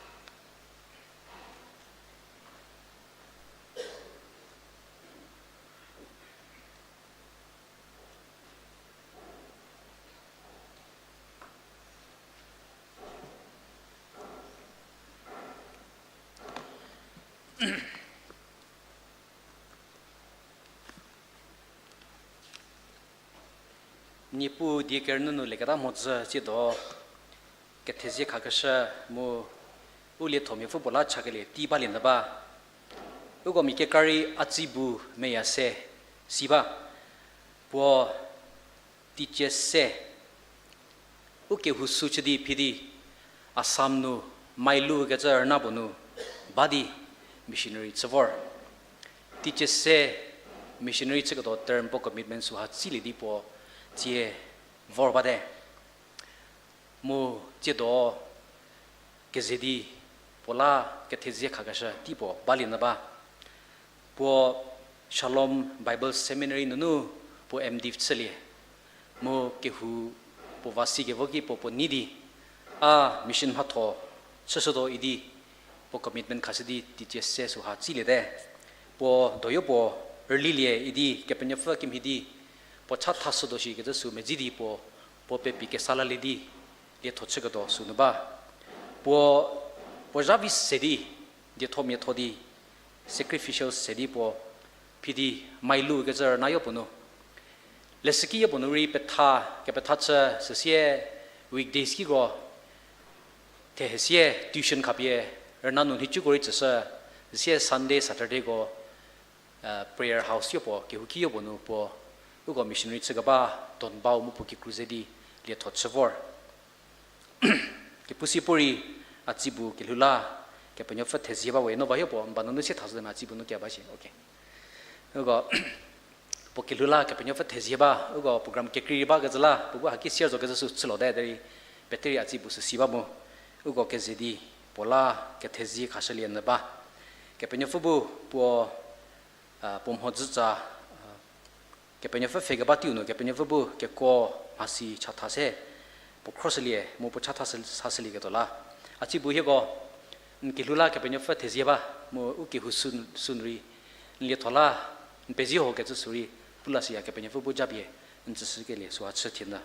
Niepuu die kerünyü nu leketa mhodzü tsiedo, kethezie khakeshü mu u lietho miapfü puo la chakelie tei balie nyü ba. Uko mia kekra rei a tsibu meya se si ba. Puo teicie se u kehou sü chü di phi di Assam nu Mailu kecü rüna puo nu ba di missionary chü vor. Teicie se missionary chüketuo term puo commitment süha tsilie di puo tsie vor bate. Mu tsiedo keze di puo la kethezie khakeshü tei puo balie nyü ba. Puo Shalom Bible Seminary nunu puo M.Div chülie. Mu kehou puo va si kevo ki puo puo nei di a mission mhatho chüshütuo idi puo commitment khashü di teicie se süha tsiliete. Puo doyo puo rülilie idi Kepenuopfü kimhie di puo cha thashütuo shi kecü sü medzi di puo, puo pepi kesa lalie di lietho chüketuo sünu ba. Puo, puo zha vi se di dietho miatho di sacrificial se di puo phi di Mailu kecü rüna yopuo nu. Lesüki yopuo nu rei petha, kepetha chü süsie weekdays kiko thehesie tuition khapie rüna nu nhicuko rei tsüshü, süsie Sunday, Saturdayko prayer house yopuo, kehouki yopuo nu puo, uko missionary chükeba Donbau mu puo kikru ze di lietho chü vor. Kepusi puorei a tsibu kelhou la Kepenuopfü thezie ba we no va yopuo, n ba nunu sie thashü de me a tsibu nu keba shi, okay. Uko puo kelhou la Kepenuopfü thezie ba, uko program kekrei bakecü la puo bu haki sier zo kecü sü chülote derei, peterei a tsibu süsi ba mu, uko keze di puo la kethezie khashülie nyü ba. Kepenuopfü bu puo, puo mhodzütsa, Kepenuopfü pfhe keba teiu nu Kepenuopfü bu kekuo mhasi chatha se puo khroshülie mu puo chatha sashülieketuo la. A tsibu hieko n kelhou la Kepenuopfü thezie ba mu u kehou sü, sü nu rei n lietho la n pezie ho kecü sü rei pu la siya Kepenuopfü bu japie n tsüshükelie süha chü thie nyü.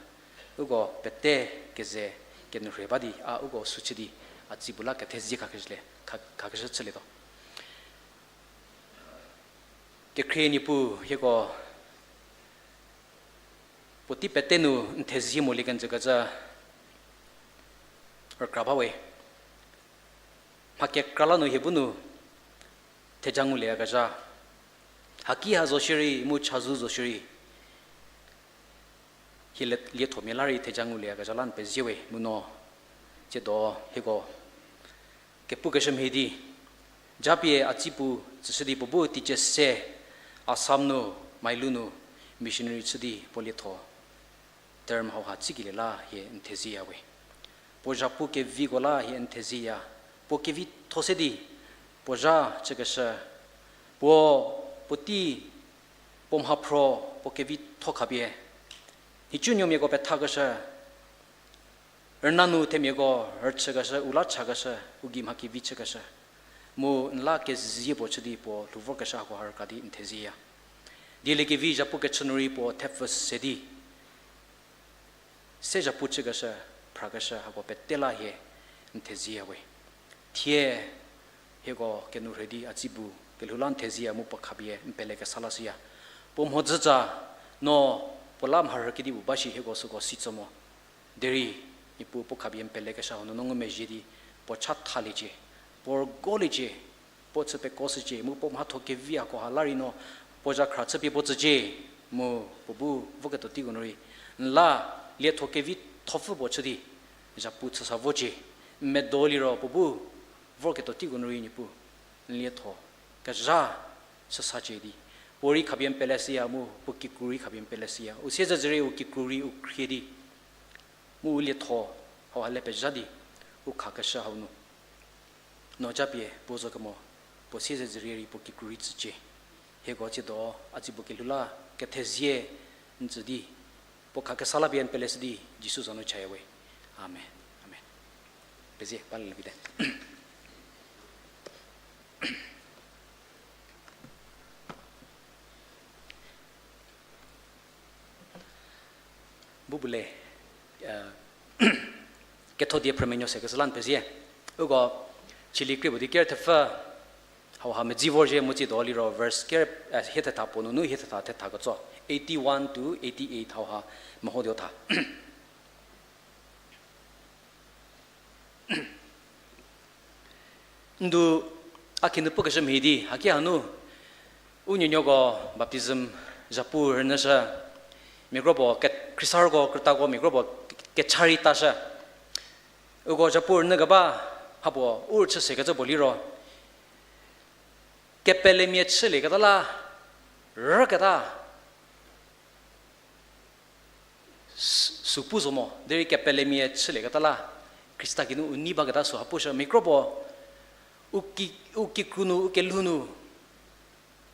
Uko pete keze kenourhei ba di, a uko sü chü di, a tsibu la kethezie khakeshülie, kha-, khakeshü chülietuo. Kekhrie Niepuu hieko puotei pete nu n thezie molie kenjü kecü rükra ba we. Mha kekra la nu hie bu nu theja ngulieyakezha. Haki ha zo shierei, mu chazou zo shierei. Hie le-, liethomia la rei theja ngulieyakezha la n pezie we, mu no, tsiedo hieko kepukeshü mhie di, japie a tsipu tsüshü di puo bu teicie se, Assam nu, Mailu nu, missionary chü di puo lietho term hauha tsikelie la hie n thezieya we. Puo zhapu keviko la hie n thezieya. Puo kevitho se di, puo zha chükeshü, puo, puotei, puo mhaphro, puo kevitho khapie, nhicunuomiako pethakeshü, rüna nu themiako rüchükeshü, u la chakeshü, u gei mha kevi chükeshü, mu n la kezie puo chü di puo lhou vorkeshü hako ha rükra di n thezieya. Dieliekevi zhapu kechü nu rei puo thepfü se di, se zhapu chükeshü, phrakeshü hako pete la hie n thezieya we. Thie hieko kenourhei di a tsibu kelhou la n thezieya mu puo khapie n pele kesa lashüya. Puo mhodzütsa, no puo la mharhü kedipuo ba shi hieko süko si tso mo. Derei, Niepuu puo khapie n pelekeshü hau nunu ngumezhie di, puo chathaliecie, puo rügoliecie, puo chü pekoshücie, mu puo mhatho kevi hako ha la rei no, puo zhakhra chüpie puo tsücie, mu puo bu voketuo teiko nu rei, n la lietho kevithopfü puo chü di, zhapu chüsa vocie, n medo liro puo bu vorketuo teiko nu rei Niepuu, n lietho kezha chüsacie di, puo rei khapie n peleshüya mu puo kikru rei khapie n peleshüya. U siezedzürie u kikru rei u khrie di, mu u lietho hauha le pezha di, u khakeshü hau nu, no japie puo zo kemo, puo siezedzürie rei puo kikru rei tsücie. Hieko tsiedo a tsibu kelhou la kethezie n tsü di, puo khakesa la pie n peleshü di Jisu za nu chaya we. Amen. Amen. Pezie, ba lelievi te. Bu bu le, ketho die phrümenuo se kecü la n pezie. Uko chili krie puo di ker thepfü hauha medzi vorzhie mu tsiedo liro verse ker, hie thetha puo nunu hie thetha thetha ketso, eighty-one to eighty-eight hauha mehotuo tha. Ndu a khinu pukeshü mhie di haki hanu, u nuonuoko baptism zhapu rünyüshü, mia kropuo ke-, Khristarüko krütako mia kropuo ke-, kecha rei tashü. Uko zhapu rünyü keba, mhapuo u rüchü sekecü puo liro, kepelemia chülieketa la, rüketa, s-, sü pu zo mo, derei kepelemia chülieketa la, Khrista geinu u nei baketa süha pushü, mia kropuo, u ki-, u kikru nu, u kelhou nu,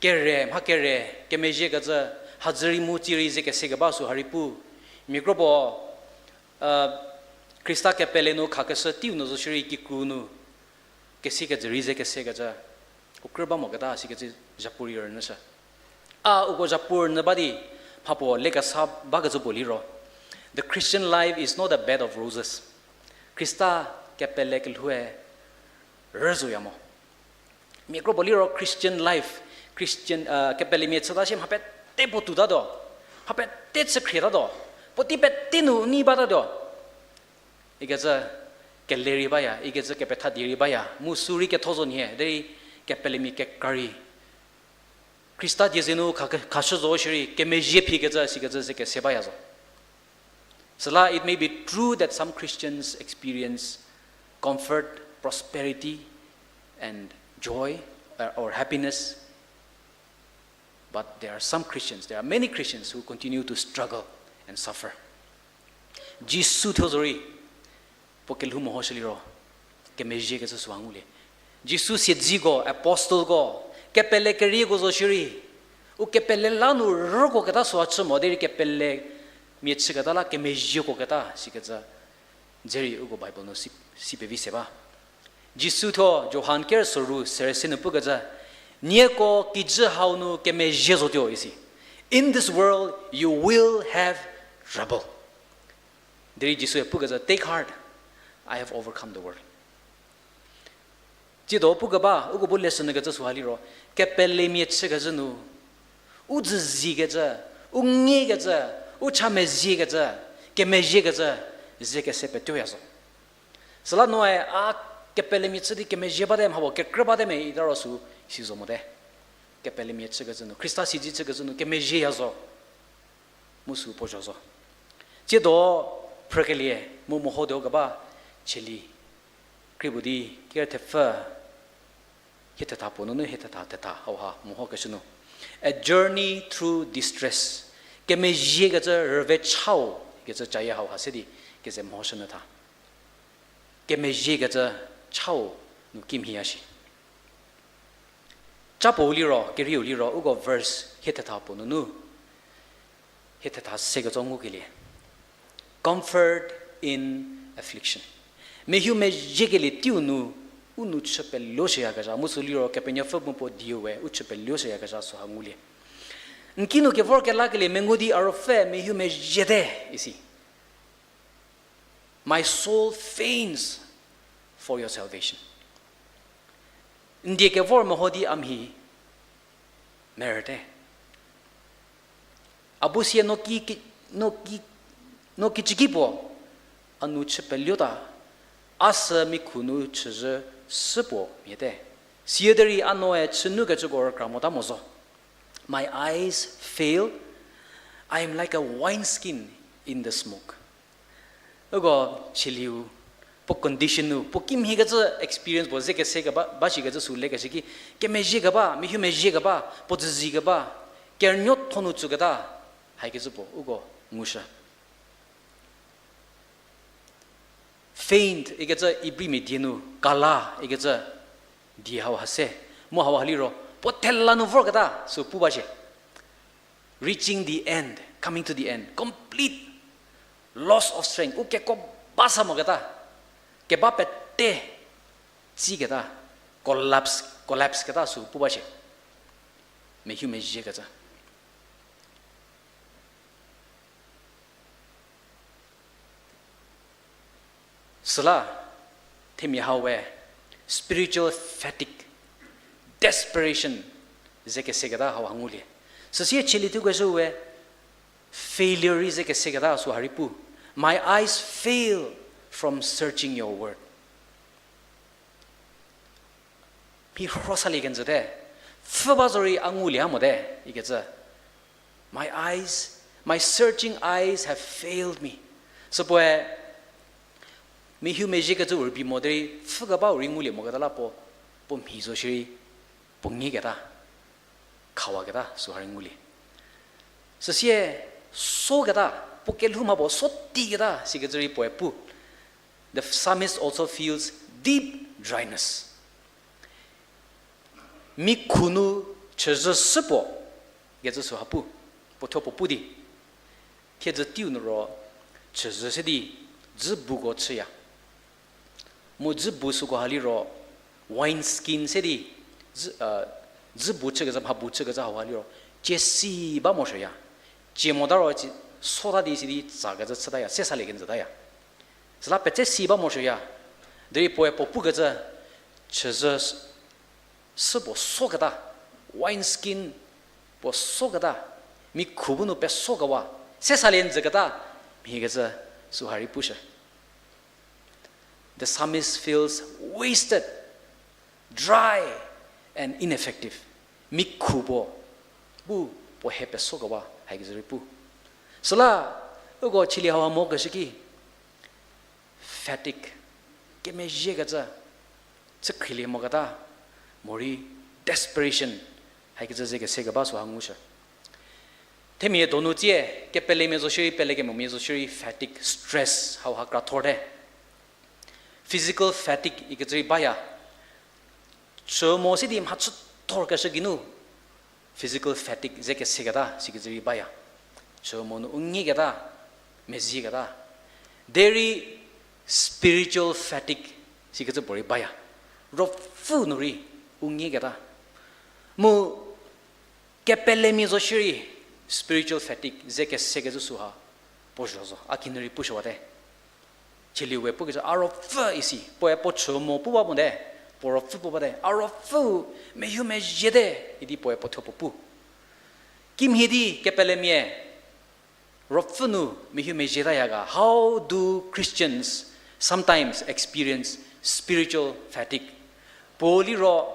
kere, mha kere, kemezhiekecü, hadzü rei mu tsie rei ze kese keba süha rei pu, mia kropuo, Khrista kepele nu khakeshü teiu nu zo shierei kikru nu, kesikecü rei ze kesekecü, u krü ba moketa sikecü zhapu rei rünyüshü. A uko zhapu rünyü ba di, mhapuo lekesa bakecü puo liro, the Christian life is not a bed of roses. Khrista kepele kelhoue rüzoya mo. Mia kropuo liro Christian life, Christian, kepelemia chüta shie mha pete puo toutatuo, mha pete chükhrietatuo, puotei pete nu nei batatuo. Ikecü kele rei baya, ikecü kepetha die rei baya, mu sü rei ketho zo nhie, derei kepelemia kekra rei Khrista die ze nu kha-, khashü zo shierei kemezhie phikecü sikecü ze kese baya zo. Süla, it may be true that some Christians experience comfort, prosperity, and joy, uh, or happiness, but there are some Christians, there are many Christians who continue to struggle and suffer. Jisu thuo zorei, puo kelhou mehoshü liro, kemezhiekecü süha ngulie. Jisu siedziko, apostleko, kepele kerieko zo shierei, u kepele la nu rüko keta süha chü mo, derei kepelemia chüketa la kemezhieko keta sikecü, dzerei uko Bible nu si, si pevi se ba. Jisu thuo Johan ker soru serü se nu pukecü, nieko kijü hau nu kemezhie zotuo isi. In this world, you will have trouble. Derei Jisue pukecü, Take heart, I have overcome the world. Tsiedo pukeba, uko bu lesson nu kecü süha liro, kepelemia chükezhü nu, u dzüzikecü, u ngiekecü, u cha meziekecü, kemezhiekecü, ze kese petuoya zo. Süla noe a kepelemia chü di kemezhie bate mhapuo kekrü bate me ita ro sü si zo mote. Kepelemia chükezhü nu, Khrista siedze chükezhü nu kemezhieya zo. Mu sü puo zho zo. Tsiedo phrükelie mu mehotuo keba cheli kri puo di ker thepfü hie thetha puo nunu hie thetha thetha hauha mehokeshü nu, A Journey Through Distress, kemezhiekecü rüve chau kecü cayie hauha se di keze mehoshünyü tha. Kemezhiekecü chau nu kimhieya shi. Ca puou liro, kerieu liro, uko verse hie thetha puo nunu hie thetha se kecü ngukelie, Comfort in Affliction. Mehou mezhiekelie teiu nu, u nou chü peluoshüyakezha, mu sü liro Kepenuopfü mu puo dieu we u chü peluoshüyakezha süha ngulie. N kinu kevor kelakelie mengu di a ruopfü mehou mezhiete, isi. My soul faints for your salvation. N die kevor meho di a mhi merüte. A bu sie no ki, ki, no ki, no kicüki puo, a nou chü peluota, a sü mikhu nu chüzhü sü puo miete. Siederei a noe chünukecüko rükra mota mo zo. My eyes fail, I am like a wineskin in the smoke. Uko chelieu, puo condition nu, puo kimhiekecü experience puo ze kese keba, ba shikecü sü lekeshü ki, kemezhie keba, mehou mezhie keba, puo dzüzi keba, kernuotho nu tsüketa, haikecü puo uko ngushü. Faint ikecü Ibrimia die nu, kala ikecü die hauha se, mu hauha liro, puo thela nu vorketa sü pu ba shie. Reaching the end, coming to the end, complete loss of strength, u keko ba sa moketa, keba pete tsiketa, collapse, collapse keta sü pu ba shie. Mehou mezhiekecü. Süla, themia hau we, spiritual fatigue, desperation, ze keseketa hauha ngulie. Süsie cheli thukeshü we, failure rei ze keseketa süha rei pu. My eyes fail from searching your word. Mhi rhosalie kenjüte, pfhü ba zorei a ngulie ha mote, ikecü. My eyes, my searching eyes have failed me. Süpuoe, mehou mezhiekecü u rübei mo derei, pfhü kebau rei ngulie moketa la puo, puo mhi zo shierei, puo ngieketa, khawaketa süha rei ngulie. Süsie, soketa, puo kelhou mha puo so tiketa, sikecü rei puoe pu. The psalmist also feels deep dryness. Mikhu nu chüzhü sü puo, kecü süha pu, puo thuo puo pu di. Thiedzü teiu nu ro, chüzhü se di, dzübuko chüya. Mu dzübu süko ha liro, wine skin se di, dzü, dzübu chükecü, mhabu chükecü hauha liro, tsiesi ba morosuoya. Tsie mota ro, sota di sidi tsakecü chütaya, se salie kenjütaya. Süla petse si ba morosuoya. Derei puoe puo pukecü, chüzhü sü puo soketa, wine skin puo soketa, mikhu bu nu pesokewa, se salie njüketa, mhikecü süha rei pushü. The psalmist feels wasted, dry, and ineffective. Mikhu puo, bu puo he pesokewa, haikecü rei pu. Süla, uko cheli hauha mokeshü ki, fatigue, kemezhiekecü, chü khrilie moketa, morei desperation, haikecü ze kesekeba süha ngushü. Themia donu tsie, kepelemia zo shierei, pelekemomia zo shierei, fatigue, stress, hauha krathorte. Physical fatigue ikecü rei baya. Chü mo se di mhachüthorkeshü geinu, physical fatigue ze keseketa, sikecü rei baya. Chü mo nu u ngieketa, mezieketa. Derei spiritual fatigue, sikecü puo rei baya. Ruopfü nu rei u ngieketa. Mu kepelemia zo shierei, spiritual fatigue ze kesekecü süha puo zho zo, a kinu rei pushüwate. Cheli we pukecü, a ruopfü isi, puoe puo chü mo pu ba mote, puo ruopfü pu bate, a ruopfüu mehu mezhiete, idi puoe puo thuo puo pu. Kimhie di kepelemia ruopfü nu mehu mezhietaya ga, how do Christians sometimes experience spiritual fatigue? Puo liro,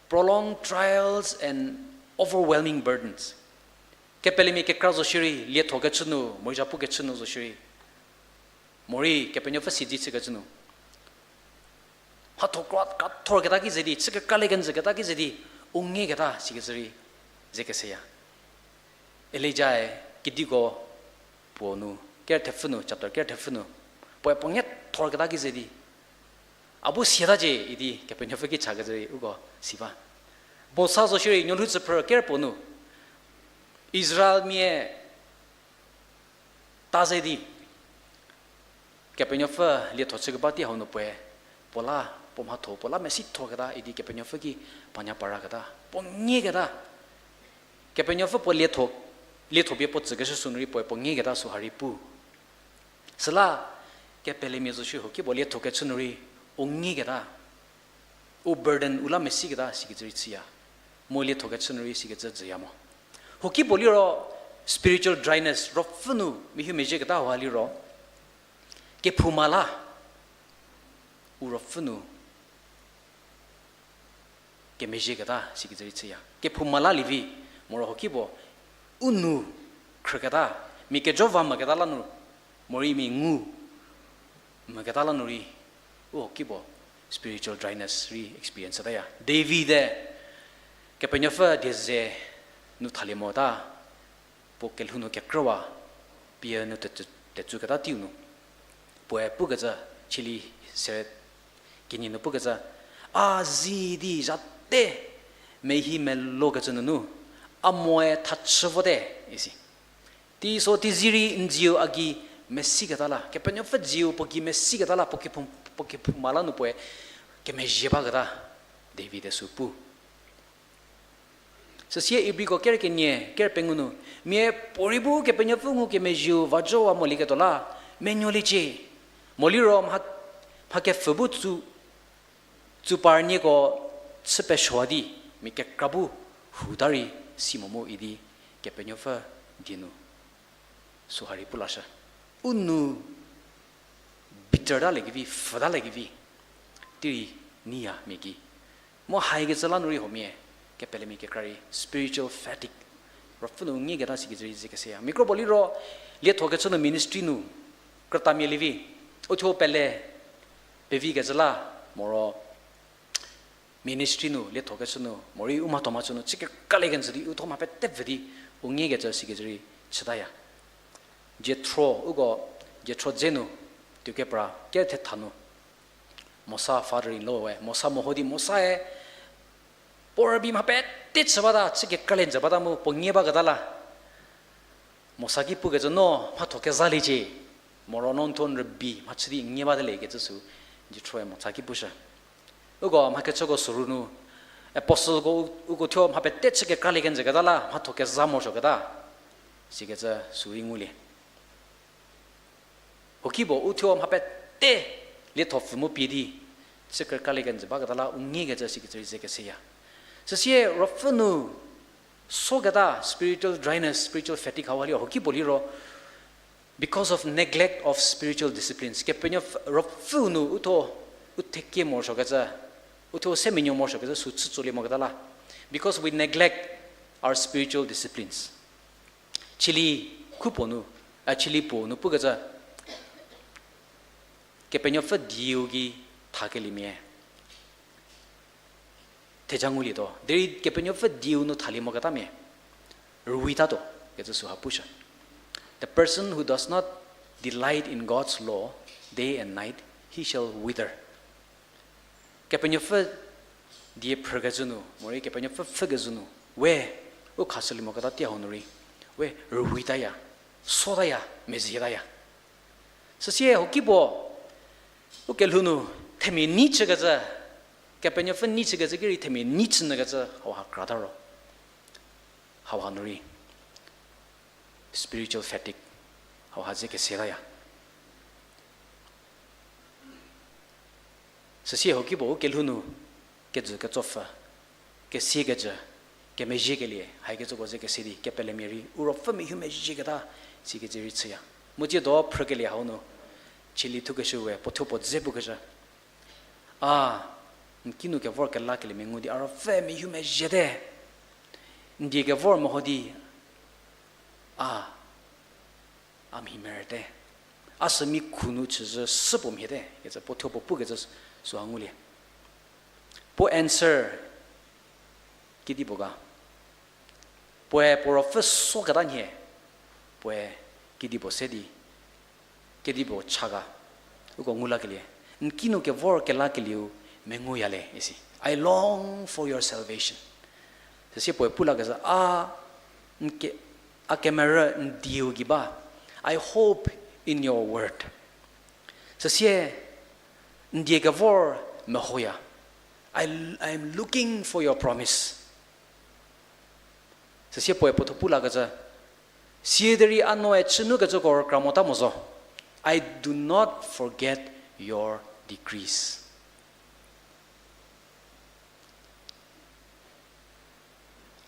prolonged trials and overwhelming burdens. Kepelemia kekra zo shierei, lietho kechü nu, morei zhapu kechü nu zo shierei, morei Kepenuopfü siedze chükecü nu, mhatho kra kathorketa ki ze di, chü kekra le kenjüketa ki ze di, u ngieketa sikecü rei ze keseya. Elijae kediko puo nu, ker thepfü nu, chapter ker thepfü nu, puoe puo ngiethorketa ki ze di, a bu siatacie idi Kepenuopfü ki chakecü rei uko si ba. Mosa zo shierei, nuolhou tsüphrü ker puo nu, Israelmia ta ze di, Kepenuopfü lietho chükeba tei hau nu puoe, puo la, puo mhatho puo la mesithoketa idi Kepenuopfü ki panya paraketa, puo ngieketa. Kepenuopfü puo lietho, lietho pie puo tsükeshü sü nu rei puoe puo ngieketa sü ha rei pu. Süla kepelemia zo shierei huokipuo lietho kechü nu rei u ngieketa, u burden u la mesiketa sikecü rei chüya. Mu lietho kechü nu rei sikecü jüya mo. Huokipuo liro spiritual dryness, ruopfü nu mehu mezhieketa hauha liro, kephouma la, u ruopfü nu kemezhieketa sikecü rei chüya. Kephouma la lievi, moro huokipuo, u nu khrüketa, mia kejo va moketa la nu, morei mia ngu moketa la nu rei, u huokipuo spiritual dryness rei experience shütaya. David-e Kepenuopfü die ze nu thalie mota, puo kelhou nu kekrüwa, pie nu te-, tetsuketa teiu nu, puoe pukecü, cheli sere kenie nu pukecü, a zi di zhate mehi melokecü nunu, a moe thachü vote, isi. Teiso teizie rei n zieu a gei mesiketa la, Kepenuopfü zieu puo gei mesiketa la, puo kephouma la nu puoe kemezhie baketa, David-e sü pu. Süsie Ibriko ker kenie, ker pengou nu, mia puorei bu Kepenuopfü ngukemezhieu va zowa molieketuo la, menuoliecie. Moliro mha, mha kepfhü bu tsu, tsu par nieko chü pesuo di, mia kekra bu huta rei si mo mu idi Kepenuopfü die nu sü ha rei pu lashü. U nu bitter ta lekevi, pfhü ta lekevi, tei rei neiya mia ki. Mu haikecü la nu rei huomia, kepelemia kekra rei spiritual fatigue, ruopfü nu ngieketa sikecü rei ze keseya. Mia kropuo liro, lietho kechü nu ministry nu, krütamia lievi, uthuo pele, pevikecü la, moro ministry nu, lietho kechü nu, morei u mhatho mhachü nu, chü kekra le kenjü di, uthuo mha pete pfü di, u ngiekecü sikecü rei chütaya. Jethro, uko Jethro dze nu, tuokepra, ker thetha nu, Mosa father-in-law we, Mosa meho di Mosae, puo rübei mha pete chü bata, chü kekra le njü bata mu, puo ngie baketa la. Mosa ki pukecü no, mhatho kezaliecie, moro no n thuo n rübei mhachü di ngie bate le kecü sü, Jethro-e Mosa ki pushü. Uko mhakechüko süru nu, apostleko u-, uko thuo mha pete chü kekra le kenjüketa la, mhatho keza morosuoketa, sikecü sü rei ngulie. Huokipuo uthuo mha pete lietho pfü mu pie di, chü kekra le kenjü baketa la u ngiekecü sikecü rei ze keseya. Süsie ruopfü nu soketa spiritual dryness, spiritual fatigue hauha liro, huokipuo liro, because of neglect of spiritual disciplines. Kepenuopfü, ruopfü nu uthuo, u thekie morosuokecü, uthuo se menuo morosuokecü sü chütsolie moketa la. Because we neglect our spiritual disciplines. Cheli khupuo nu, a, cheli puo nu pukecü, Kepenuopfü dieu gei thakeliemia theja ngulietuo. Derei Kepenuopfü dieu nu thalie moketamia rüwitatuo, kecü süha pushü. The person who does not delight in God's law day and night, he shall wither. Kepenuopfü die phrükecü nu, morei Kepenuopfü pfhükecü nu, we, u khashülie moketa tei hau nu rei, we, rüwitaya, sotaya, mezietaya. Süsie huokipuo, u kelhou nu, themia nei chükecü, Kepenuopfü nei chükecü ki rei themia nei chünyükecü hauha krata ro. Hauha nu rei spiritual fatigue hauha ze kesetaya. Süsie huokipuo u kelhou nu, kejü ketsopfü, kesiekejü, kemezhiekelie, haikecüko ze kese di, kepelemia rei, u ruopfü mehu mezhieketa, sikecü rei chüya. Mu tsiedo phrükelie hau nu, chili thukeshü we, puo thuo puo dze pukecü. A, n kinu kevor kelakelie mengu di, a ruopfü mehu mezhiete. N die kevor meho di, a, a mhi merüte. A sü mi khu nu chüzhü süpuo mhiete, kecü puo thuo puo pukecü süha ngulie. Puo answer kedipuo ga. Puoe puo ruopfü soketa nhie, puoe kedipuo se di, kedipuo cha ga. Uko ngu lakelie. N kinu kevor kelakelieu menguya le, isi. I long for your salvation. Süsie puoe pu lakezhü, a, n ke, a kemerü n dieu gei ba. I hope in your word. Süsie, n die kevor mehoya. I, I am looking for your promise. Süsie puoe puo thuo pu lakezhü. Siederei a noe chünukecüko rükra mota mo zo. I do not forget your decrees.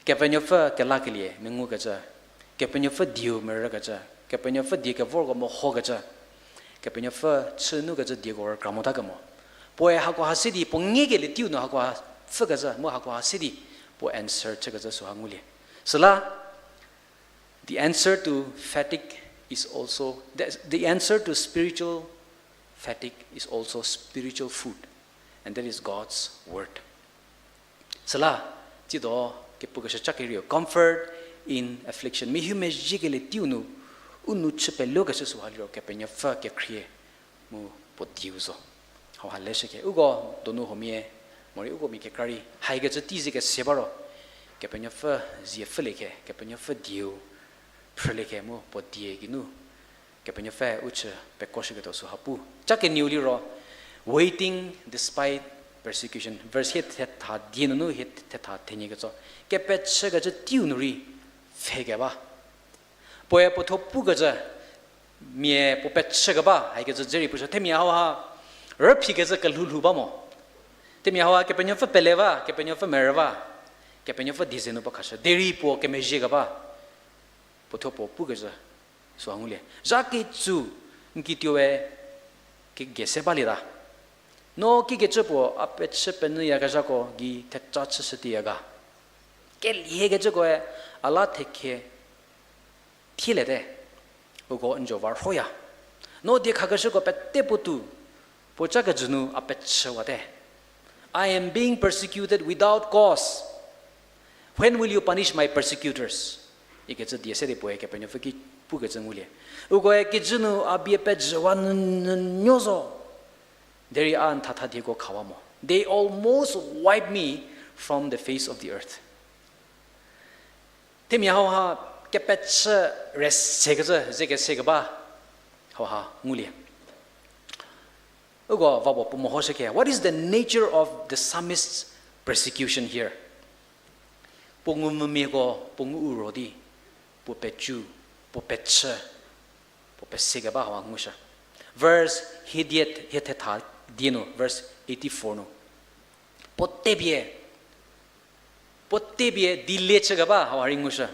Kepenuopfü kelakelie mengukecü, Kepenuopfü dieu merükecü, Kepenuopfü die kevorko mehokecü, Kepenuopfü chünukecü dieko rükra mota kemo. Puoe hakoha se di, puo ngekelie teiu nu hakoha pfükecü, mu hakoha se di, puo answer chükecü süha ngulie. Süla, the answer to fatigue is also, the, the answer to spiritual fatigue is also spiritual food, and that is God's word. Süla, tsiedo kepukeshü ca kerieu, comfort in affliction. Mehu mezhiekele teiu nu, u nou chü pelokeshü süha liro Kepenuopfü kekhrie mu puo dieu zo. Hauha leshüke, uko donu huomia, morei uko mia kekra rei, haikecü tei ze kese ba ro, Kepenuopfü zie pfhülie khe, Kepenuopfü dieu phrülie khe mu puo die geinu Kepenuopfü u chü pekoshüketuo süha pu. Ca kenieu liro, waiting despite persecution. Verse hie thetha die nunu hie thetha thenie ketso. Kepechükecü teiu nu rei pfhe keba. Puoe puo thuo pukecü, mia puo pechü keba, haikecü dze rei pushü. Themia hauha, rüphi kecü kelhou lhou ba mo. Themia hauha Kepenuopfü pele ba, Kepenuopfü merü ba, Kepenuopfü die ze nu ba khashü. Derei puo kemezhie keba, puo thuo puo pukecü süha ngulie. Zha kecü n kituoe kegese balieta. No kikecü puo a pechü penyüyakezhako gei theca chüshütieya ga. Keliekecükoe a la thekhe thieliete. Uko n jo varhoya. No diekhakeshüko pete puotou, puo ca kejü nu a pechüwate. I am being persecuted without cause. When will you punish my persecutors? Ikecü die se di puoe Kepenuopfü ki pukecü ngulie. Ukoe kijü nu a bie pejüwa n, n, nuo zo. Derei a n thatha dieko khawa mo. They almost wipe me from the face of the earth. Themia hauha kepechü rei sekecü, ze kese keba, hauha ngulie. Uko va puo puo mehoshüke. What is the nature of the psalmist's persecution here? Puo ngumvümiako, puo ngu u ro di, puo pecu, puo pechü, puo pese keba hauha ngushü. Verse hie die, hie thetha die nu, verse eighty-four nu. Puo tepie, puo tepie delay chü keba hauha rei ngushü.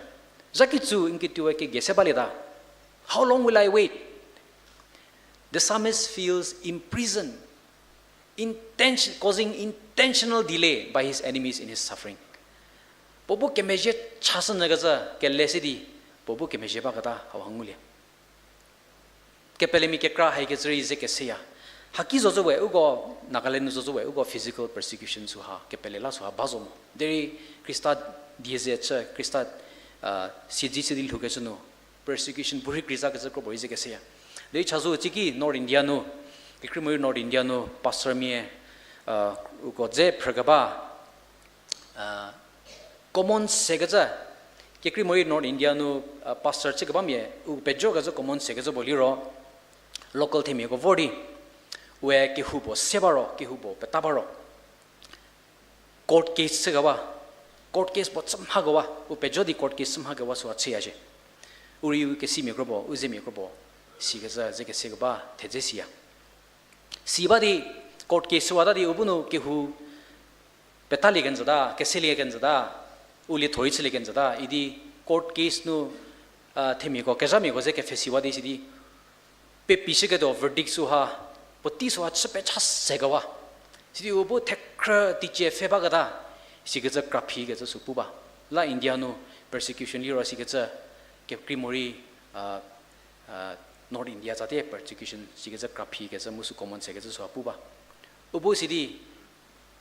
Zha kitsü n kituoe kegese balieta. How long will I wait? The psalmist feels imprisoned, intention, causing intentional delay by his enemies in his suffering. Puo bu kemezhie chashünyükecü kele se di, puo bu kemezhie baketa hauha ngulie. Kepelemia kekra haikecü rei ze keseya. Haki zocü we, uko Nagaland nu zocü we, uko physical persecution süha, kepele la süha ba zo mo. Derei Khrista die ze chü, Khrista, siedze chü di lhoukecü nu, persecution bu rhei krizakecü kropuo rei ze keseya. Derei chazou tsiki North India nu, kekreimorei North India nu, pastormia, uko dze phrükeba, common sekecü, kekreimorei North India nu, pastor chükebamia, u pejokecü common sekecü puo liro, local themiako vor di, we kehoupuo se ba ro, kehoupuo peta ba ro. Court case chükeba, court case puo chü mhakewa, u pejo di court case chü mhakewa süha chüya shie. U rei u kesimia kropuo, u zemia kropuo, sikecü ze kesekeba thedze siya. Si ba di, court case süwata di u bu nu kehou petalie kenjüta, keselie kenjüta, u lietho rei chülie kenjüta idi court case nu, a, themiako kezhamiako ze kepfhesiwa di sidi pepishüketuo verdict süha, puotei süha chü pecha sekewa. Sidi u bu thekhrü teicie pfhe baketa, sikecü kraphikecü sü pu ba. La India nu persecution liro sikecü kekrei morei, a, a, North India tsatie persecution sikecü kraphikecü mu sü common sekecü süha pu ba. U bu sidi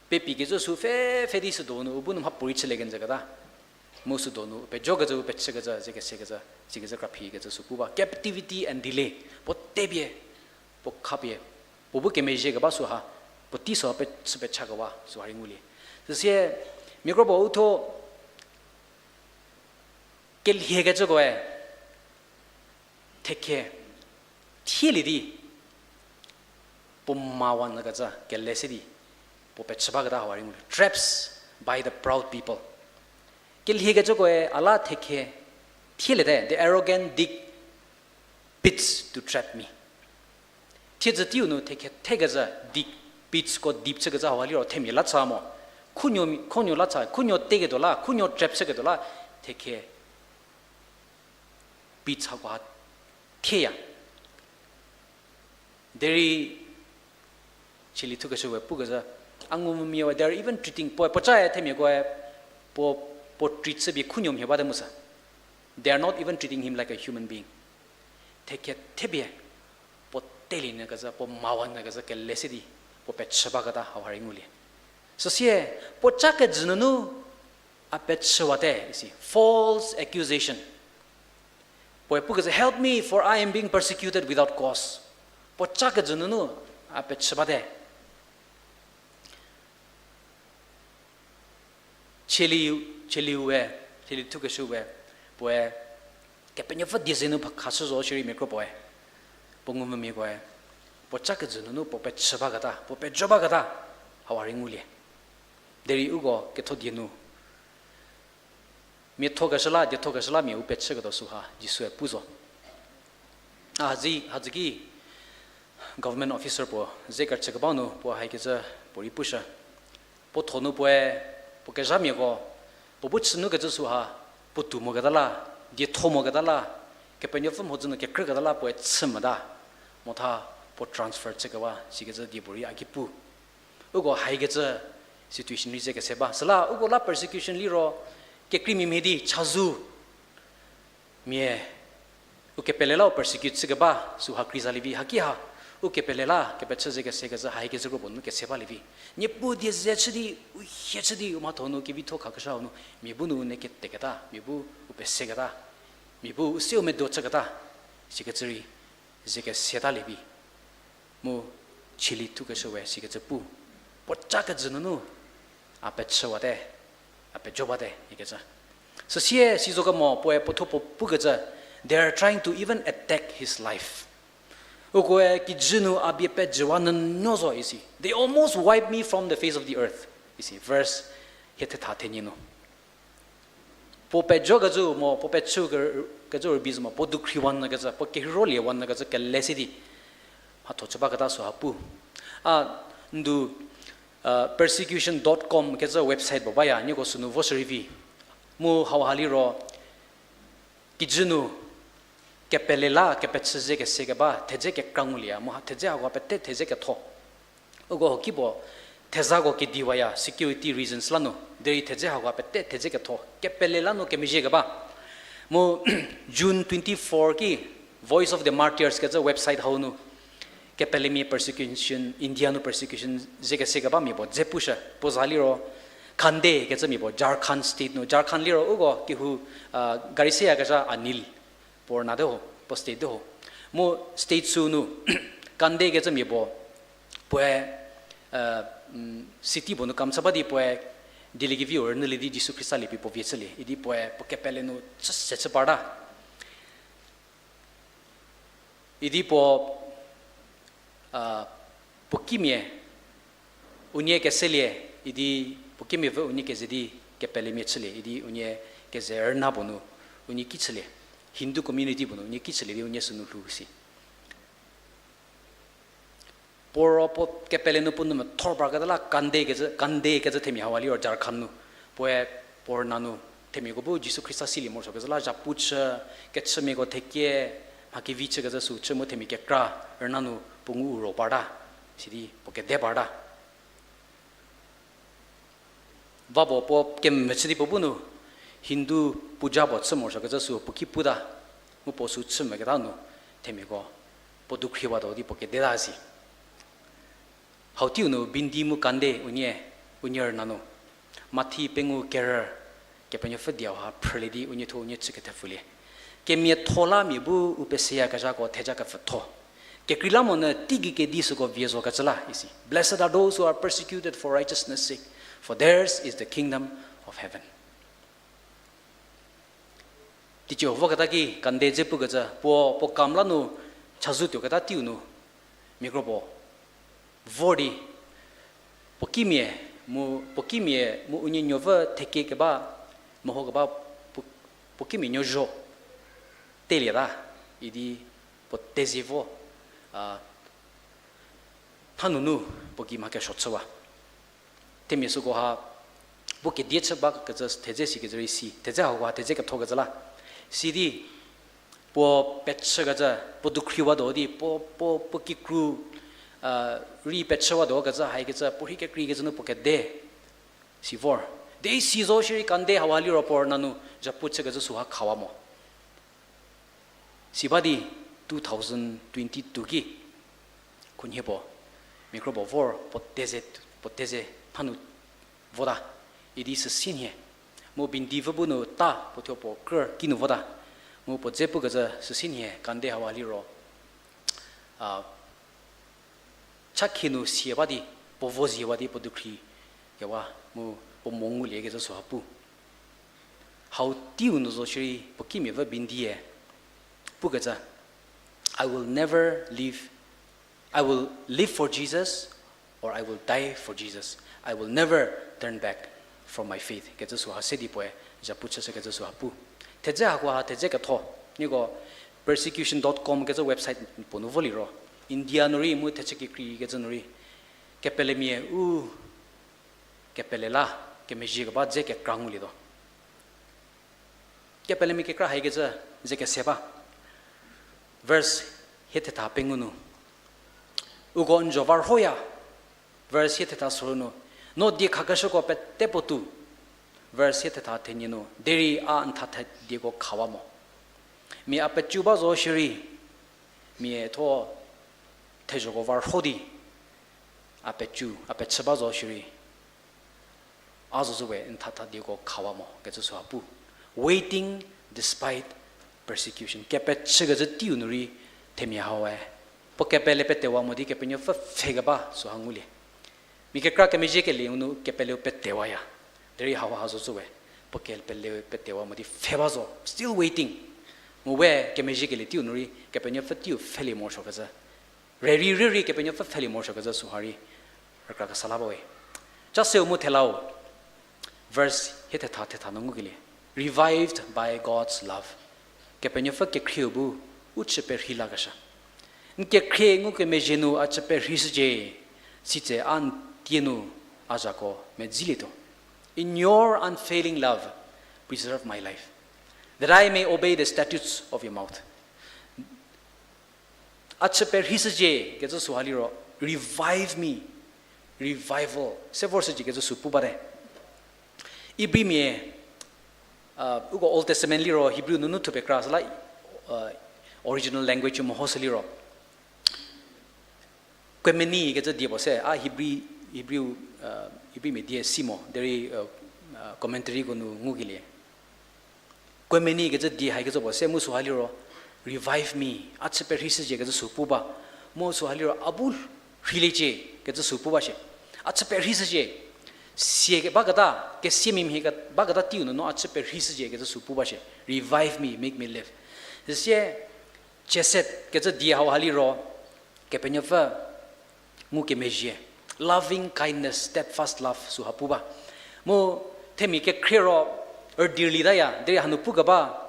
pepikecü sü pfhe pfhe di sü donu u bu nu mhapuorei chülie kenjüketa. Mu sü donu u pejokecü, u pechükecü, ze kesekecü, sikecü kraphikecü sü pu ba. Captivity and delay. Puo tepie, puo khapie, puo bu kemezhie keba süha, puotei süha pe, chü pecha kewa süha rei ngulie. Süsie, mia kropuo u tho kelhiekecükoe, thekhe, thielie di, puo mawanyükecü kele se di, puo pechü baketa hauha rei ngulie. Traps by the proud people. Kelhiekecükoe a la thekhe, thieliete, the arrogant dig pits to trap me. Thiedzü teiu nu thekhe thekecü dig, pitsko dig chükecü hauha liro themia la cha mo. Khunuo, khunuo la cha, khunuo teketuo la, khunuo trap chüketuo la, thekhe pits hakoha thieya. Derei Cheli thukeshüe pukecü, a ngumvümia we, they are even treating, puoe puocae themiakoe, puo, puo treat chüpie khunuo mhie bate mu sü. They are not even treating him like a human being. Thekhe thepie, puo telie nyükecü, puo mawanyükecü kele se di, puo pechü baketa hauha rei ngulie. Süsie, puo ca kejü nunu, a pechüwate, isi, false accusation. Puoe pukecü, help me, for I am being persecuted without cause. Puo ca kejü nunu, a pechü bate. Cheli, Cheli we, Cheli thukeshüe, puoe, Kepenuopfü die ze nu phakhashü zo shierei mia kropuoe, puo ngumvümiakoe, puo ca kejü nunu puo pechü baketa, puo pejo baketa, hauha rei ngulie. Derei uko ketho die nu, miatho keshü la, dietho keshü la mia u pechüketuo süha Jisue pu zo. A, hazi, hadzü ki government officer puo ze kerüchükeba nu puo haikecü puorei pushü. Puo tho nu puoe, puo kezhamiako, puo bu chü nukecü süha, puotou moketa la, dietho moketa la, Kepenuopfü mhodzü nu kekrüketa la puoe chü mota, motha puo transfer chükewa sikecü die puorei a ki pu. Uko haikecü situation rei ze kese ba. Süla uko la persecution liro, kekreimia mhie di chazou mia, u kepele la u persecute chükeba süha kreizalie vi haki ha, u kepele la kepechü ze kesekecü haikecü kropuo nu kese balie vi. Niepuu die ze chü di, u hie chü di, u mhatho nu kevitho khakeshü hau nu, mia bu nu u ne keteketa, mia bu u peseketa, mia bu u seu medo chüketa, sikecü rei ze kesetalie vi. Mu Cheli thukeshüe sikecü pu. Puo ca kejü nunu, a pechüwate, a pejo bate ikecü. Süsie sizo kemo puoe puothuo puo pukecü, they are trying to even attack his life. Ukoe kijü nu a bie pejüwa nyünuo zo isi. They almost wipe me from the face of the earth. Isi, verse hie thetha thenie nu. Puo pejokecü mo, puo pechü ke-, kecü rübei zo mo, puo dukhriwa nyükecü, puo kerheiroliewa nyükecü kele se di mhatho chü baketa süha pu. A, ndu, a, persecution dot com kecü website puo baya, nieko sünu voshü rei vi. Mu hauha liro, kijü nu, kepele la kepechü ze kese keba thedze kekra ngulieya, mu ha thedze hakoha pete thedze ketho. Uko kipuo thezako kediwaya security reasons la nu, derei thedze hakoha pete thedze ketho, kepele la nu kemezhie keba. Mu June twenty-four ki Voice of the Martyrs kecü website hau nu, kepelemia persecution, India nu persecution ze kese keba mia puo dze pushü, puo za liro, Khande kecü mia puo Jharkhand state nu, Jharkhand liro uko kehou, a, gari seyakezha Anil, puo rüna te ho, puo state te ho. Mu state sü nu, Khande kecü mia puo, puoe, a, city puo nu kam chü ba di puoe, dieliekeviu rünyülie di Jisu Khrista liepie puo vie chülie, idi puoe puo kepele nu chü se chü parta. Idi puo, a, puo kimia, unie keselie, idi puo kimiapfü unie keze di kepelemia chülie, idi unie keze rüna puo nu, unie ki chülie, Hindu community puo nu, unie ki chülie di unie sünu lhou si. Puo ro puo kepele nu puo nou methor par keta la kande kecü, kande kecü themia hau a liro Jharkhand nu. Puoe puo rüna nu themiako bu Jisu Khrista silie morosuo kecü la zhapu chü, kechümiako thekie, mha kevi chü kecü sü chü mu themia kekra rüna nu puo ngu u ro parta. Sidi puo kede parta. Va puo puo kemvü chü di puo bu nu Hindu puja puo chü morosuo kecü sü puo ki puta. Mu puo sü chü mvü keta nu themiako puo dukhriwatuo di puo kedeta si. Hau teiu nu bindi mu kande unie, unie rüna nu. Mathi pengou kerü, Kepenuopfü dieu ha phrülie di unie thuo unie chü kethepfülie. Kemiatho la mia bu u peseyakezhako theja kepfütho. Kekreilamonyü teigei kedi süko vie zo kecü la isi. Blessed are those who are persecuted for righteousness' sake, for theirs is the kingdom of heaven. Teicie voketa ki kande dze pukecü, puo, puo kam la nu chazou tuoketa teiu nu, mia kro puo vor di, puo kimia, mu, puo kimia, mu unie nuopfü thekie keba, meho keba, puo, puo kimia nuo zho, telieta, idi, puo tezie vo, a, mhanunu, puo gei mha kesuo chüwa. Themia süko ha, puo kedie chü ba kecü thedze sikecü rei si, thedze hako ha thedze ketho kecü la. Sidi, puo pechükecü, puo dukhriwatuo di, puo, puo, puo kikru, a, rei pechüwatuo kecü, haikecü, puo rhei kekreikecü nu puo kede, si vor. Derei si zo shierei kande hau ha liro puo rüna nu zhapu chükecü süha khawa mo. Si ba di two thousand twenty-two ki, khunhie puo, mia kro puo vor, puo teze, puo teze mhanu vota, idi süsienhie. Mu bindi vü bu nu ta, puo thuo puo krü kinu vota. Mu puo dze pukecü süsienhie, kande hau ha liro, a, chakhie nu sie ba di, puo vo ziewa di, puo dukhri kewa, mu puo mo nguliekecü süha pu. Hau teiu nu zo shierei puo kimia vü bindie pukecü, I will never live, I will live for Jesus or I will die for Jesus. I will never turn back from my faith kecü süha se di puoe zhapu chüshükecü süha pu. Thedze hako ha thedze ketho, nieko persecution dot com kecü website puo nu voliro, India nu rei mu thechü kekreikecü nu rei, kepelemia u kepele la kemezhie keba dze kekra ngulietuo. Kepelemia kekra haikecü ze kese ba. Verse hie thetha pengou nu, uko n zho va rhoya. Verse hie thetha soru nu, no die khakeshüko pete puotou. Verse hie thetha thenie nu, derei a n thatha dieko khawa mo. Mia a pecu ba zo shierei, mia thuo thezhoko va rho di, a pecu, a pechü ba zo shierei, a zo zhü we n thatha dieko khawa mo kecü süha pu. Waiting despite persecution. Kepechükecü teiu nu rei themia haue puo kepele petewa mo di Kepenuopfü pfhe keba süha ngulie. Mia kekra kemezhie kelieu nu kepeleu petewaya. Derei hau ha zo zhü we, puo kepeleu petewa mo di pfhe ba zo, still waiting. Mu we kemezhie kelie teiu nu rei Kepenuopfü teiu pfhelie morosuokecü, rürei rürei Kepenuopfü pfhelie morosuokecü süha rei rükra kesa la bawe. Cha seu mu thelau, verse hie thetha thetha nu ngukelie, revived by God's love. Kepenuopfü kekhrieu bu u chü perhei lakeshü. N kekhrie ngukemezhie nu a chü perheishücie, sitse a n tie nu a zhako medzilietuo. In your unfailing love, preserve my life, that I may obey the statutes of your mouth. A chü perheishücie kecü süha liro, revive me, revival se vorshücie kecü sü pu bate. Ibrimia, uko Old Testament liro Hebrew nunu thupie kra süla, original language mehoshü liro, koinene kecü die puo se a Hebrew, Hebrew, Hebrew mia die si mo derei commentary ko nu ngukelie, koinene kecü die haikecü puo se mu süha liro, revive me, a chü perheishücie kecü sü pu ba. Mu süha liro a bu rheiliecie kecü sü pu ba shie. A chü perheishücie. Sie baketa, kesiamia mhie baketa teiu nunu a chü perheishücie kecü sü pu ba shie. Revive me, make me live. Süsie, chesed kecü die hau ha liro, Kepenuopfü ngukemezhie, loving kindness, steadfast love süha pu ba. Mu themia kekhrie ro rüdirlitaya derei hanu pukeba,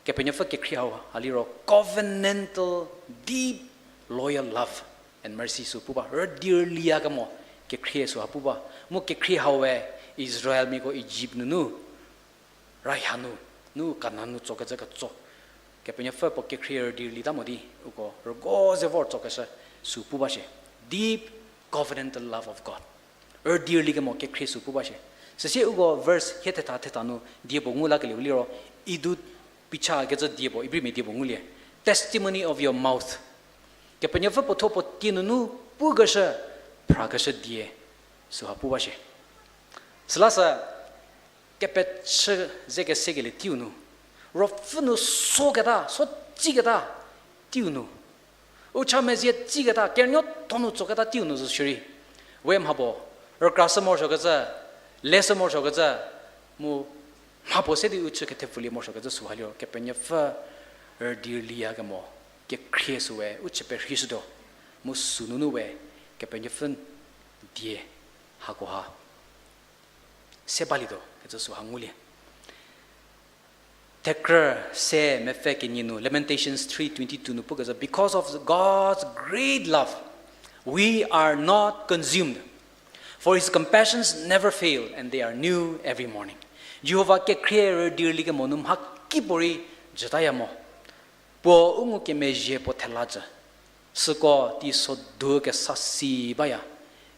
Kepenuopfü kekhrie hau ha liro covenantal, deep, loyal love. and mercy sü pu ba, rüdi rüliya kemo kekhrie süha pu ba. Mu kekhrie hau we Israelmiako Ijipt nunu, raya nu, nu Kanan nu tsokecü ketso. Kepenuopfü puo kekhrie rüdi rüli ta mo di, uko rügo ze vor tsokeshü sü pu ba shie. Deep covenantal love of God. Rüdi rüli kemo kekhrie sü pu ba shie. Süsie uko verse hie thetha thetha nu die puo ngu lakelie u liro, idut picha kecü die puo, Ibrimia die puo ngulie. Testimony of your mouth. Kepenuopfü puo thuo puo tie nunu pukeshü, phrakeshü die, süha pu ba shie. Süla sü kepechü ze kesekelie teiu nu, ruopfü nu soketa, so tsiketa teiu nu, u cha mezie tsiketa, kerünuotho nu tsoketa teiu nu zo shierei, we mhapuo rükrashü morosuokecü, leshü morosuokecü, mu mhapuo se di u chü kethepfülie morosuokecü süha liro Kepenuopfü rüdi rüliya kemo kekhrie sü we u chü perheishütuo, mu sünunu we Kepenuopfü die hakoha se balietuo kecü süha ngulie. Thekrü se mepfü kenie nu, Lamentations three twenty-two nu pukecü, Because of God's great love, we are not consumed. For his compassions never fail, and they are new every morning. Jihova kekhrie rüdi rüli kemo nu mhakipuorei jütaya mo. Puo u ngukemezhie puo thela jü. Süko teiso du kesa si baya,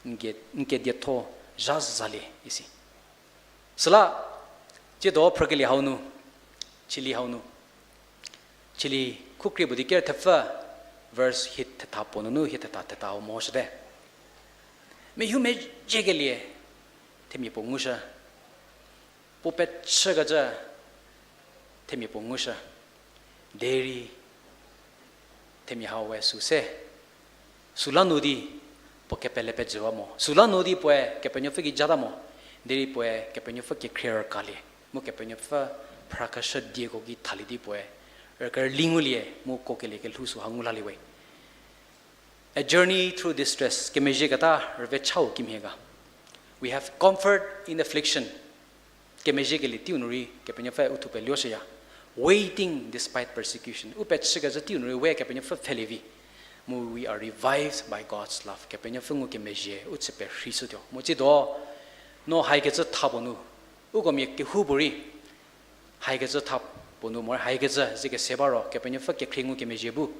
n ke, n kedietho zha zalie isi. Süla, tsiedo phrükelie hau nu, chili hau nu, chili khukrie puo di ker thepfü, verse hie thetha puo nunu hie thetha thetha hau mo shüte. Mehumezhiekelie themia puo ngushü. Puo pechükecü themia puo ngushü. Derei themia hau we sü se, süla nu di puo kepele pejüwa mo. Süla nu di puoe Kepenuopfü ki jata mo. Derei puoe Kepenuopfü kekhrie rükalie, mu Kepenuopfü phrakeshü dieko ki thalie di puoe rükerüli ngulie, mu kokelie kelhou süha ngu lalie we. A journey through distress, kemezhieketa rüve chau kimhie ga. We have comfort in affliction. Kemezhiekelie teiu nu rei Kepenuopfü u thupie luoshüya. Waiting despite persecution. U pechükecü teiu nu rei we Kepenuopfü pfhelie vi. Mu we are revived by God's love. Kepenuopfü ngukemezhie u chü perheishütuo. Mu tsiedo, no haikecü tha puo nu, uko mia kehoupuorei haikecü tha puo nu morei haikecü ze kese ba ro Kepenuopfü kekhrie ngukemezhie bu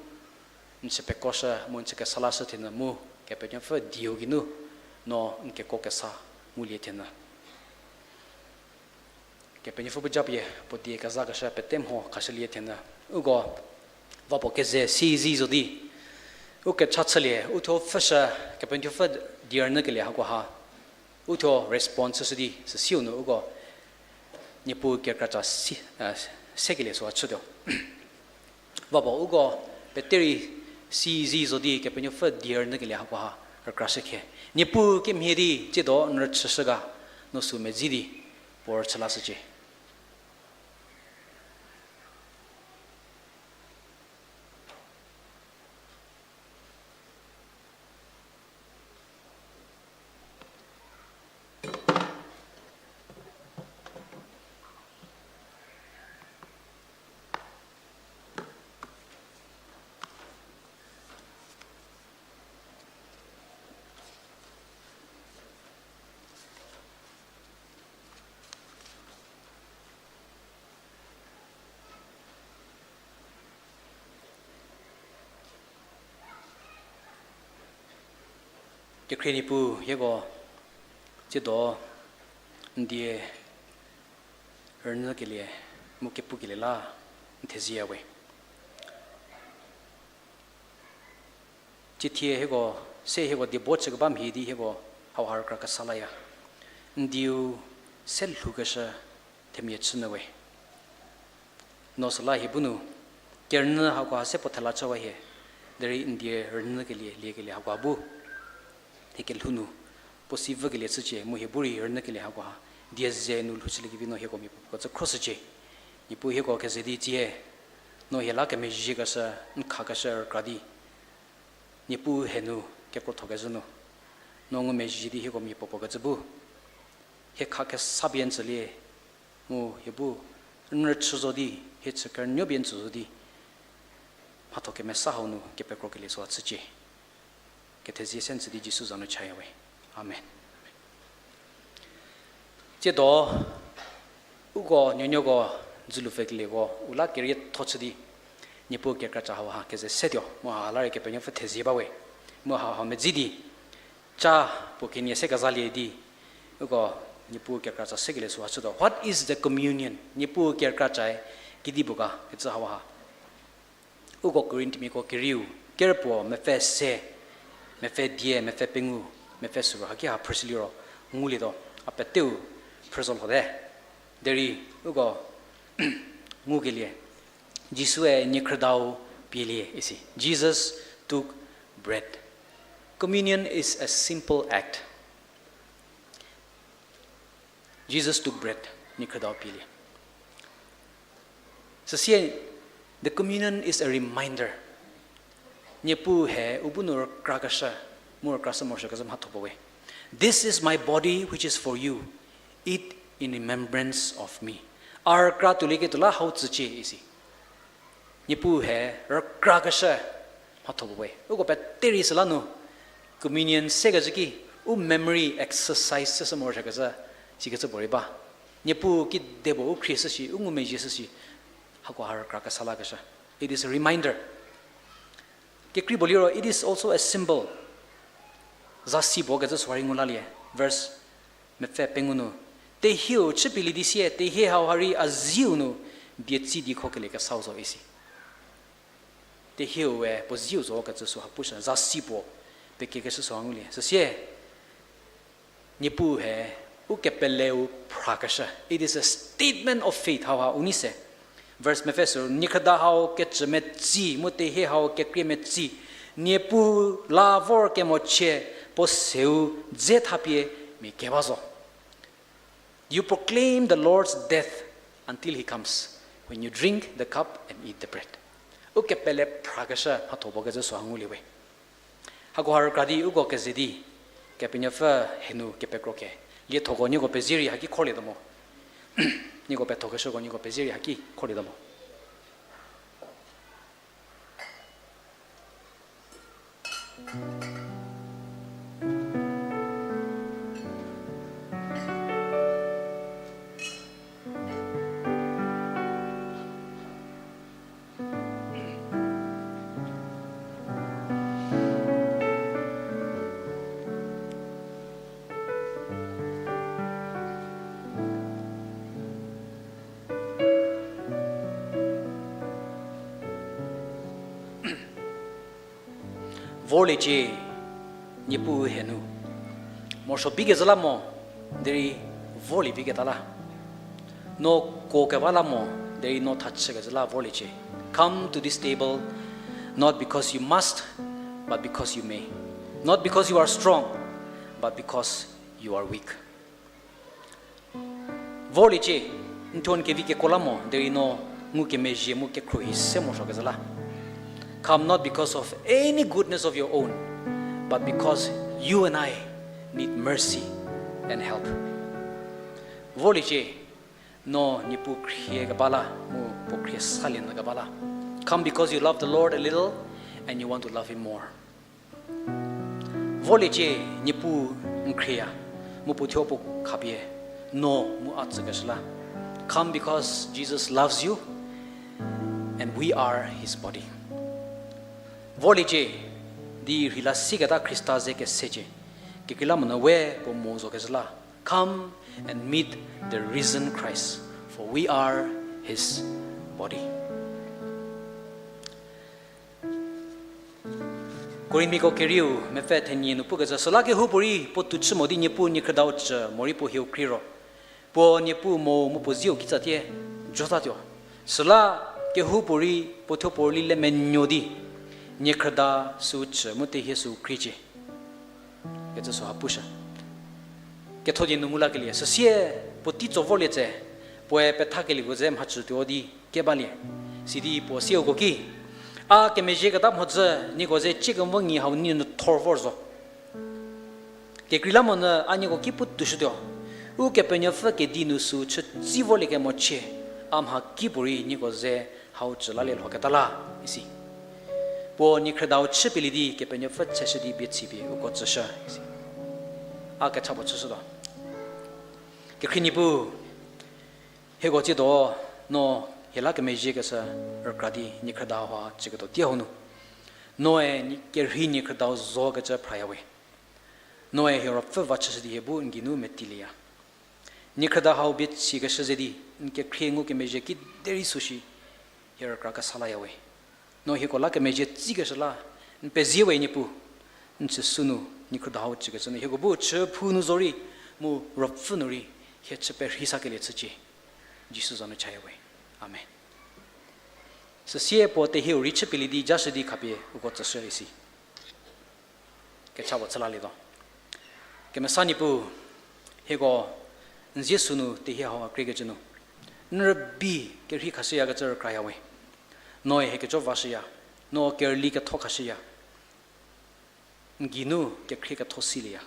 n chü pekoshü mu n chü kesa lashü thenyü mu Kepenuopfü dieu geinu no n keko kesa ngulie thenyü. Kepenuopfü bu japie puo die kezakeshü pete mho khashülie thenyü. Uko va puo keze sizi zo di, u kecha chülie, u thuo pfhüshü, Kepenuopfü die rünyükelie hakoha u thuo response shü di, süsiu nu uko Niepuu kekra ca si, sekelie süha chütuo. Va puo uko peterei sizi zo di Kepenuopfü die rünyükelie hakoha rükrashü khe. Niepuu kemhie di tsiedo n rüchüshü ga, no sü medzi di puo rüchü lashücie. Kekhrie Niepuu hieko tsiedo n die rünyükelie mu kepukelie la n thezieya we. Tsithie hieko, se hieko diebo chükeba mhie di hieko hauha rükra kesa laya. N dieu se lhoukeshü themia chünyü we. No süla hie bu nu, kerünyü hakoha se puo thela chüwa hie, derei n die rünyükelie, liekelie hakoha bu hie kelhou nu puo si vükelie chücie, mu hie bu rei rünyükelie hakoha die ze nu lhoushüliekevi no hieko miapuopuo kecü khroshücie. Niepuu hieko keze di tsie, no hie la kemezhiekeshü, n khakeshü rükra di Niepuu hie nu kekrothokezhü nu, no ngumezhie di hieko miapuopuo kecü bu hie kha kesa pie n tsülie, mu hie bu n rüchü zo di, hie chü kerünuo pie n tsü zo di, mhatho kemesa hau nu kepekrokelie süha chücie. Kethezie se n tsü di Jisu za nu chaya we. Amen. Tsiedo, uko nuonuoko dzülu pfhekelieko u la kerietho chü di, Niepuu kerükra ca hauha keze setuo mu ha la rei Kepenuopfü thezie ba we. Mu ha hau medzi di, ca puo kenie se kezalie di, uko Niepuu kerükra ca sekelie süha chütuo. What is the communion? Niepuu kerükra cae kedipuo ga kecü hauha. Uko Korinthmiako kerieu, kerüpuo mepfü se, mepfü die, mepfü pengou, mepfü süru haki ha phrüshüliro, ngulietuo, a peteu phrü zo lhote. Derei, uko ngukelie, Jisue niekhrüdau pielie isi. Jesus took bread. Communion is a simple act. Jesus took bread, niekhrüdau pielie. Süsie, the communion is a reminder. Niepuu he u bu nu rükrakeshü, mu rükrashü morosuokecü mhatho puo we. This is my body which is for you. Eat in remembrance of me. A rükra tuolieketuo la hau tsücie isi. Niepuu he rükrakeshü mhatho puo we. Uko pete rei süla nu communion sekecü ki, u memory exercise chüshü morosuokecü, sikecü puorei ba. Niepuu kidepuo u khrieshü shi, u ngumezhieshü shi, hako ha rükrakesa lakeshü. It is a reminder. Kekrei puo liro, it is also a symbol. Zasi puo kecü süha rei ngu lalie. Verse mepfü pengou nu. Tehieu chüpielie di sie, tehie hau ha rei a ziu nu bietsi di kho kelie kesau zo isi. Tehieu we puo ziu zo kecü süha pushü, zasi puo pekiekeshü süha ngulie. Süsie, Niepuu he u kepeleu phrakeshü. It is a statement of faith, hauha u nei se. Verse mepfü süu, niekhrüda hau kecü metsi, mu tehie hau kekrie metsi, Niepuu la vor kemochie, puo seu dze thapie mia keba zo. You proclaim the Lord's death until he comes, when you drink the cup and eat the bread. U kepele phrakeshü mhatho puo kecü süha ngulie we. Hako ha rükra di uko keze di, Kepenuopfü henu kepekro ke. Liethoko nieko pezie rei haki khorlietuo mo. Nieko pethokeshüko nieko pezie rei haki khorlietuo mo. Vorliecie, Niepuu henu. Morosuo bikezhü la mo, derei vorlie viketa la. No kuo keba la mo, derei no thachükezhü la vorliecie. Come to this table, not because you must, but because you may. Not because you are strong, but because you are weak. Vorliecie, n thuo n kevi kekuo la mo, derei no ngukemezhie mu kekhruohi se morosuokezhü la. Come not because of any goodness of your own, but because you and I need mercy and help. Vorliecie, no Niepuu khrie keba la, mu puo khrie salie nyü keba la. Come because you love the Lord a little and you want to love him more. Vorliecie, Niepuu n khrieya, mu puo thuo puo khapie, no mu a tsükeshü la. Come because Jesus loves you and we are his body. Vorliecie, di rheila siketa Khrista ze kesecie, kekreilamonyü we puo mo zo kezhü la. Come and meet the risen Christ, for we are his body. Korinthmiako kerieu mepfü thenie nu pukecü, süla kehoupuorei puo tou chü mo di Niepuu niekhrüdau cü morei puo hieu khrie ro, puo Niepuu mo mu puo zieu kitsatie jotatuo. Süla kehoupuorei puo thuo puo rüli le menuo di niekhrüda süu cü mu tehie süu khriecie kecü süha pushü. Ketho die nu ngu lakelie, süsie puotei tso vorlie tse, puoe pethakelieko ze mhacütuo di kebalie. Sidi puo sieuko ki, a kemezhieketa mhodzü nieko ze cie kemvo nyi hau nie nu thor vor zo. Kekreilamonyü a nieko ki pu toushütuo. Ukepenuopfü kedi nu süu chütsi vorliekemochie, a mhakipuorei nieko ze hau cü lalie lhoketa la, isi. Puo niekhrüdau chüpielie di Kepenuopfü tseshü di bie chipie uko tsüshü isi. A kecha puo chüshütuo. Kekhrie Niepuu, hieko tsiedo no hie la kemezhiekeshü rükra di niekhrüdau ha chüketuo tei hau nu, noe nie- kerhei niekhrüdau zokecü phraya we. Noe hie ruopfü va chüshü di hie bu n geinu metilieya. Niekhrüdau hau bie chikeshü ze di n kekhrie ngukemezhie kiderei süshi hie rükra kesa laya we. No hieko la kemezhie tsikeshü la n pezie we Niepuu. N chüsü nu niekhrüdau hau chükecü nu hieko bu chüphou nu zorei mu ruopfü nu rei hie chü perhei sakelie chücie. Jisu za nu chaya we. Amen. Süsie puo tehieu rei chüpielie di jashü di khapie uko tsüshü isi. Kecha puo chü lalietuo. Kemesa Niepuu, hieko n zie sünu tehie hau a kriekecü nu n rübei kerhei khashüyakecü rükraya we. Noe hie kejo vashüya, no kerüli ketho khashüya, n geinu kekhrie ketho silieya.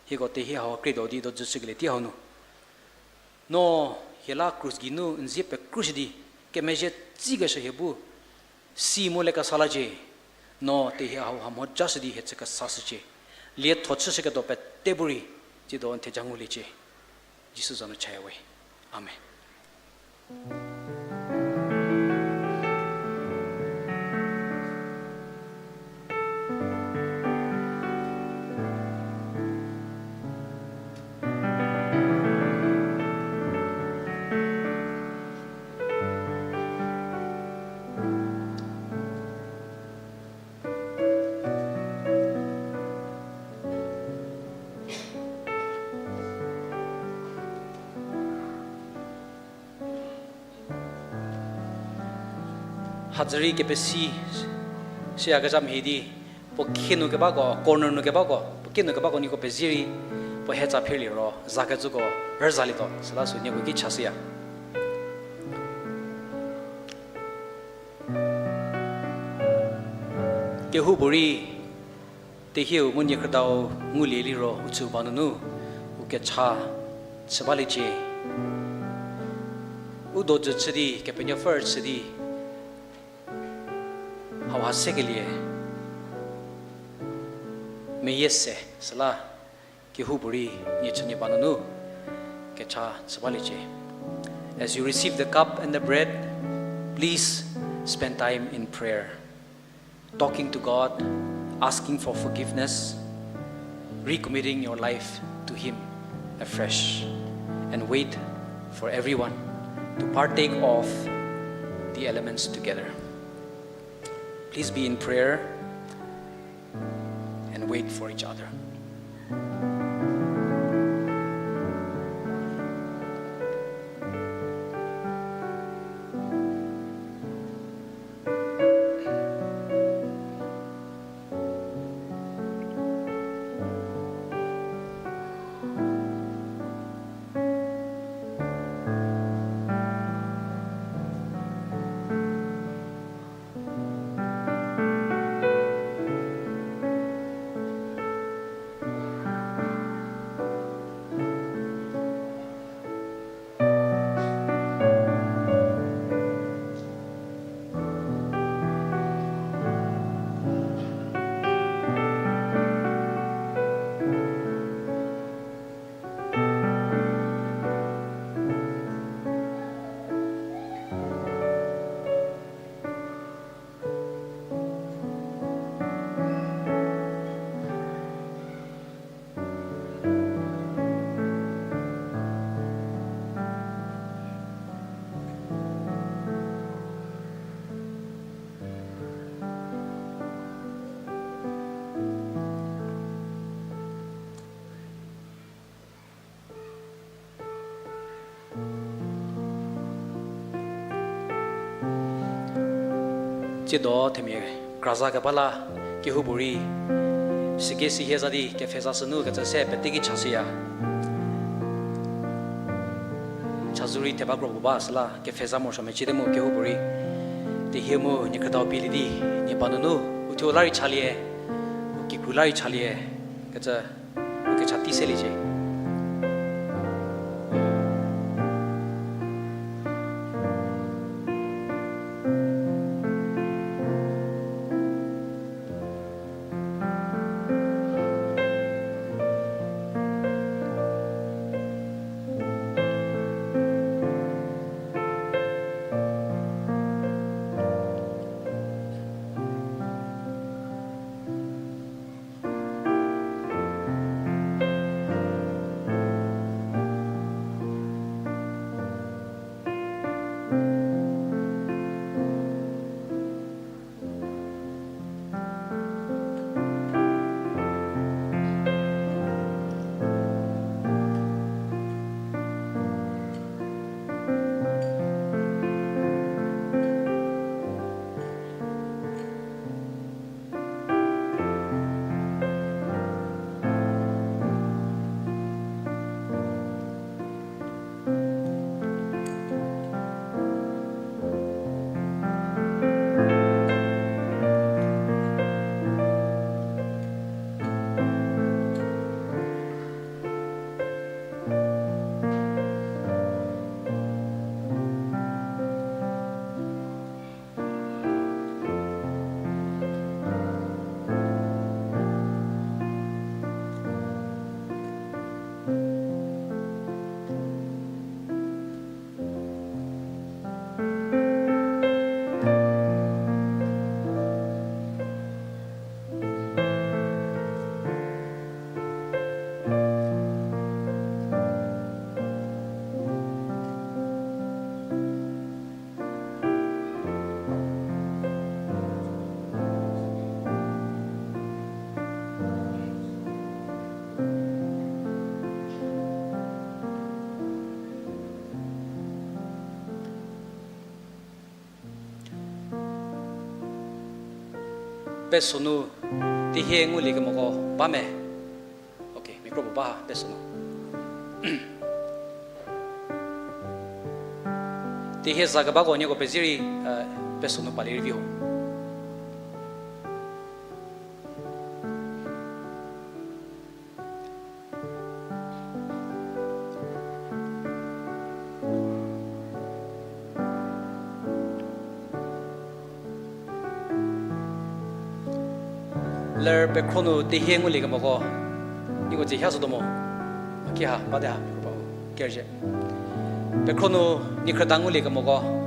Hieko tehie hau a krietuo di dojü chükelie tei hau nu, no hie la krus geinu n zie pekrushü di kemezhie tsikeshü hie bu si mu le kesa lacie. No tehie hau ha mho jashü di hie chü kesashücie. Lietho chüshüketuo pete bu rei tsiedo n theja nguliecie. Jisu za nu chaya we. Amen. Hadzürei kepesi shüyakezha mhie di, puo khie nu kebako, corner nu kebako, puo kie nu kebako nieko pezie rei, puo hetsa phirlie ro zakecüko rüzalietuo, süla sü nieko ki chashüya. Kehoupuorei tehieu mu niekhrüdau ngulie liro u chüu ba nunu u kecha chü baliecie. U dojü chü di Kepenuopfü rüchü di hauha sekelie meyie se süla kehoupuorei nie chünie ba nunu kecha chü baliecie. As you receive the cup and the bread, please spend time in prayer, talking to God, asking for forgiveness, recommitting your life to Him afresh, and wait for everyone to partake of the elements together. Please be in prayer and wait for each other. Tsiedo themia kraza keba la kehoupuorei süke sihie za di kepfheza sünu kecü se peteki chashüya. Chazou rei theba kro puo ba süla kepfheza morosuo mecie te mu kehoupuorei tehie mu niekhrüdau pielie di nie ba nunu u thuo la rei chalie, u kikru la rei chalie kecü u kecha tei seliecie. Pesonu, tehie nguliekemoko ba me? Okay, micro puo ba ha, pesonu. Tehie za kebako nieko pezie rei, eh, pesonu palie rei vi ho. Ler pekhro nu tehie nguliekemoko, nieko dzie ha zotuo mo? Aki ha, bate ha, kerüzhie. Pekhro nu niekhrüda nguliekemoko.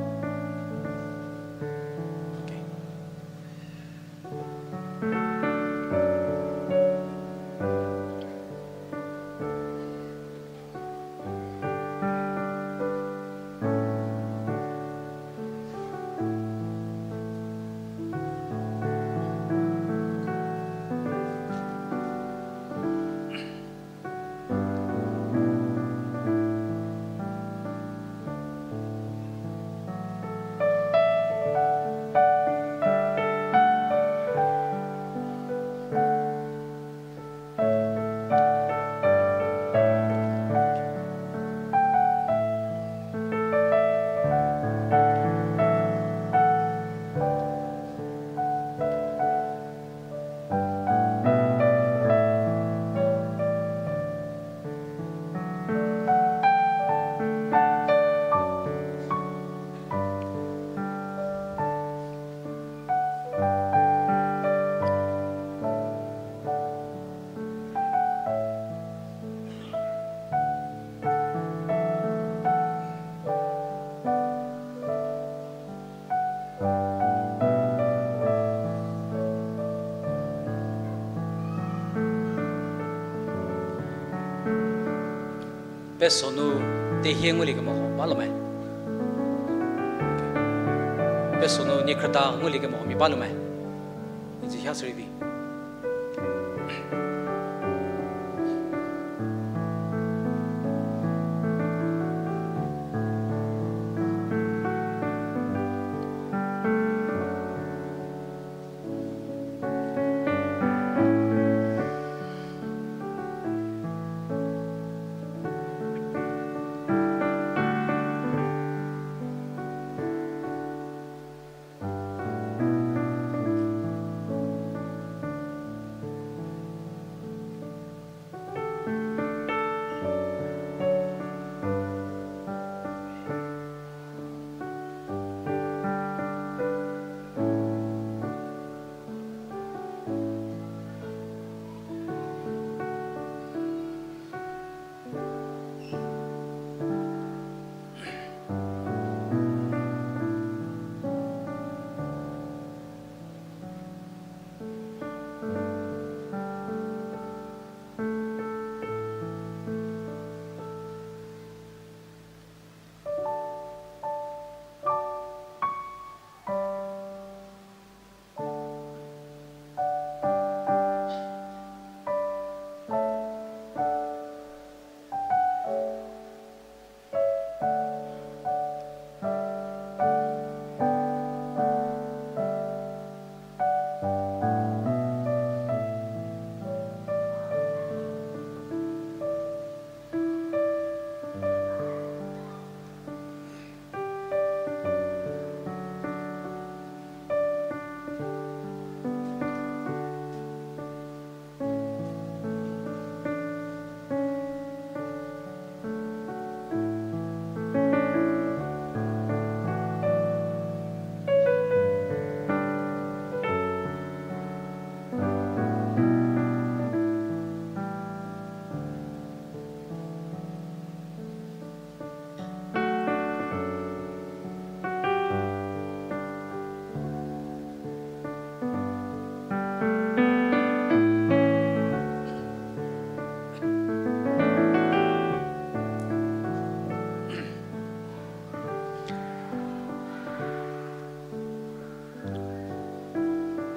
Pesonu tehie nguliekemo ba lo me? Pesonu niekhrüda nguliekemo mia ba lo me? Iji ha sürei vi.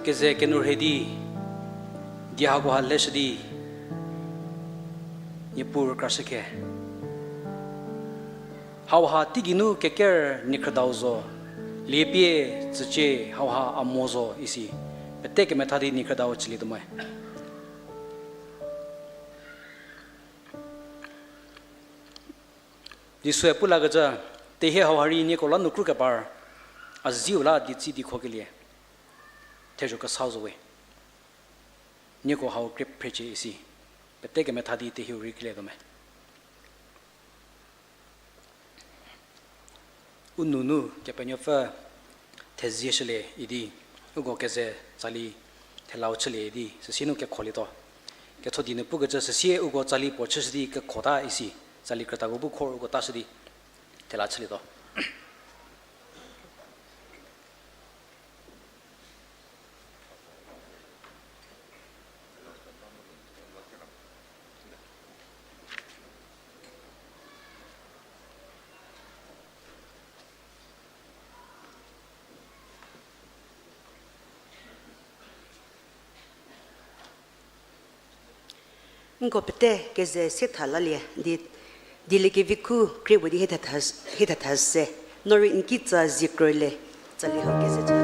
Keze kenourhei di, die hakoha leshü di, Niepuu rükrashükhe. Hauha teigei nu keker niekhrüdau zo, liepie tsücie hauha a mo zo isi, Pete kemetha di niekhrüdau chülietuo me. Jisue pu lakecü, tehie hau ha rei nieko la nu krukepar, a ziu la dietsi di khokelie thezho kesa zo we. Nieko hau krie phrecie isi. Pete kemetha di tehieu rei krilietuo me. U nunu Kepenuopfü thezie shülie idi, uko keze tsali thelau chülie idi süsie nu kekholietuo. Ketho di nu pukecü süsie uko tsali puo chüshü di kekhota isi, tsali krütako bu khor uko tashü di thela chülietuo. Nko pete keze se tha lalie di, dieliekevi khu krie puo di hiethatha, hiethatha se, no rei n kitsa zie krolie, tsali hau keze chü.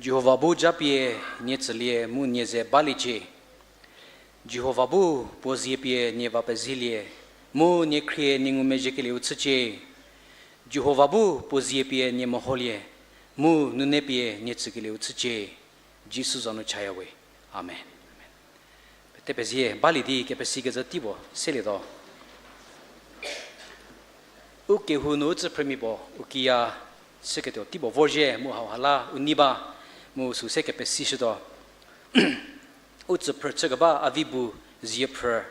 Jihova bu japie nie tsülie mu nie ze baliecie. Jihova bu puo zie pie nie va pezielie, mu nie khrie nie ngumezhiekelieu chücie. Jihova bu puo zie pie nie meholie, mu nune pie nie tsükelieu chücie. Jisu za nu chaya we. Amen. Pete pezie, balie di kepesikecü teipuo selietuo. U kehou nu u tsüphrümia puo, u kiya chüketuo teipuo vorzhie mu hauha la u nei ba, mu sü se kepesishütuo. U tsüphrü chükeba Avibu Ziephrü,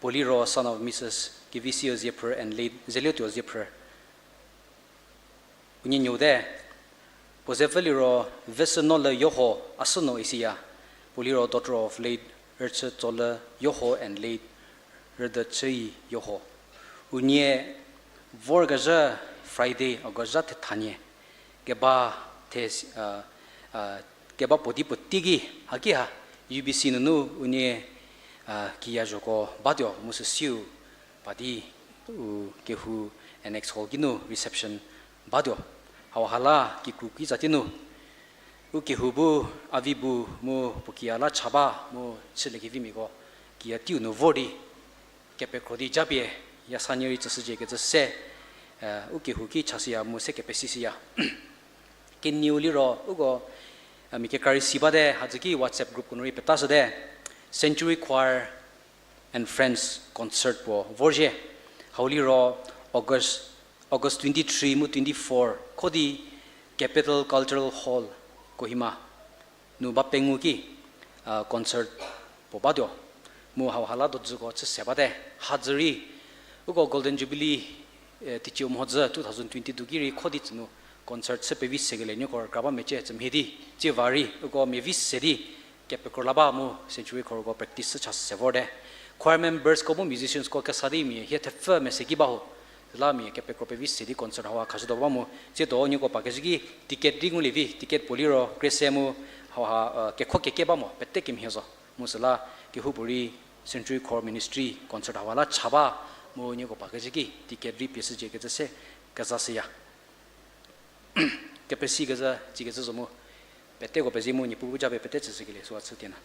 puo liro son of Mrs Kevisiu Ziephrü and late Zeliotuo Ziephrü. Unie nuote, puo zepfü liro Vesünoleyoho Asüno isiya, puo liro daughter of late Rüchütsoleyoho and late rüdü chüyi yoho. Unie vorkezhü Friday, August zha thethanie, keba the, keba puotei puo teiki, haki ha, U B C nunu unie kiya zhoko batuo mu süsiu pa di u kehou annex hall kinu reception batuo. Hauha la kikru kitsa tei nu u kehou bu, a vi bu mu puo kiya la cha ba mu chüliekevimiako kiya teiu nu vor di kepekro di japie yasanie rei tsüshücie kecü se u kehou ki chashüya mu se kepesishüya. Kenieu liro uko mia kekra rei si bate, hadzü ki WhatsApp groupko nu rei petashüte, Century Choir and Friends concert puo vorzhie. Hau liro August, August twenty-three mu twenty-four kho di Capital Cultural Hall, Kohima nu ba pengou ki concert puo batuo. Mu hauha la dodzüko chü se bate. Hadzü rei uko Golden Jubilee, teicie mhodzü two thousand twenty-two ki rei kho di tsünu concert chü pevi sekelie nieko rükra ba mecie cü mhie di, tsie va rei uko mia vi se di kepekro la ba mu Century Choirko practice chü cha se vorte. Choir membersko mu musiciansko kesa di mia hie thepfü mese ki ba ho. Süla mia kepekro pevi se di concert hauha khashütuo ba mu, tsiedo nieko pa kezhü ki ticket rei ngulie vi, ticket puo liro kre se mu hauha kekho keke ba mo pete kemhie zo. Mu süla kehoupuorei Century Choir Ministry concert hauha la cha ba mu nieko pa kezhü ki ticket rei pie shücie kecü se kezashüya. Kepesi kezhü, tsie kecü zo mu, peteko pezie mu Niepuu bu japie pete tsüshükelie süu chü tiena.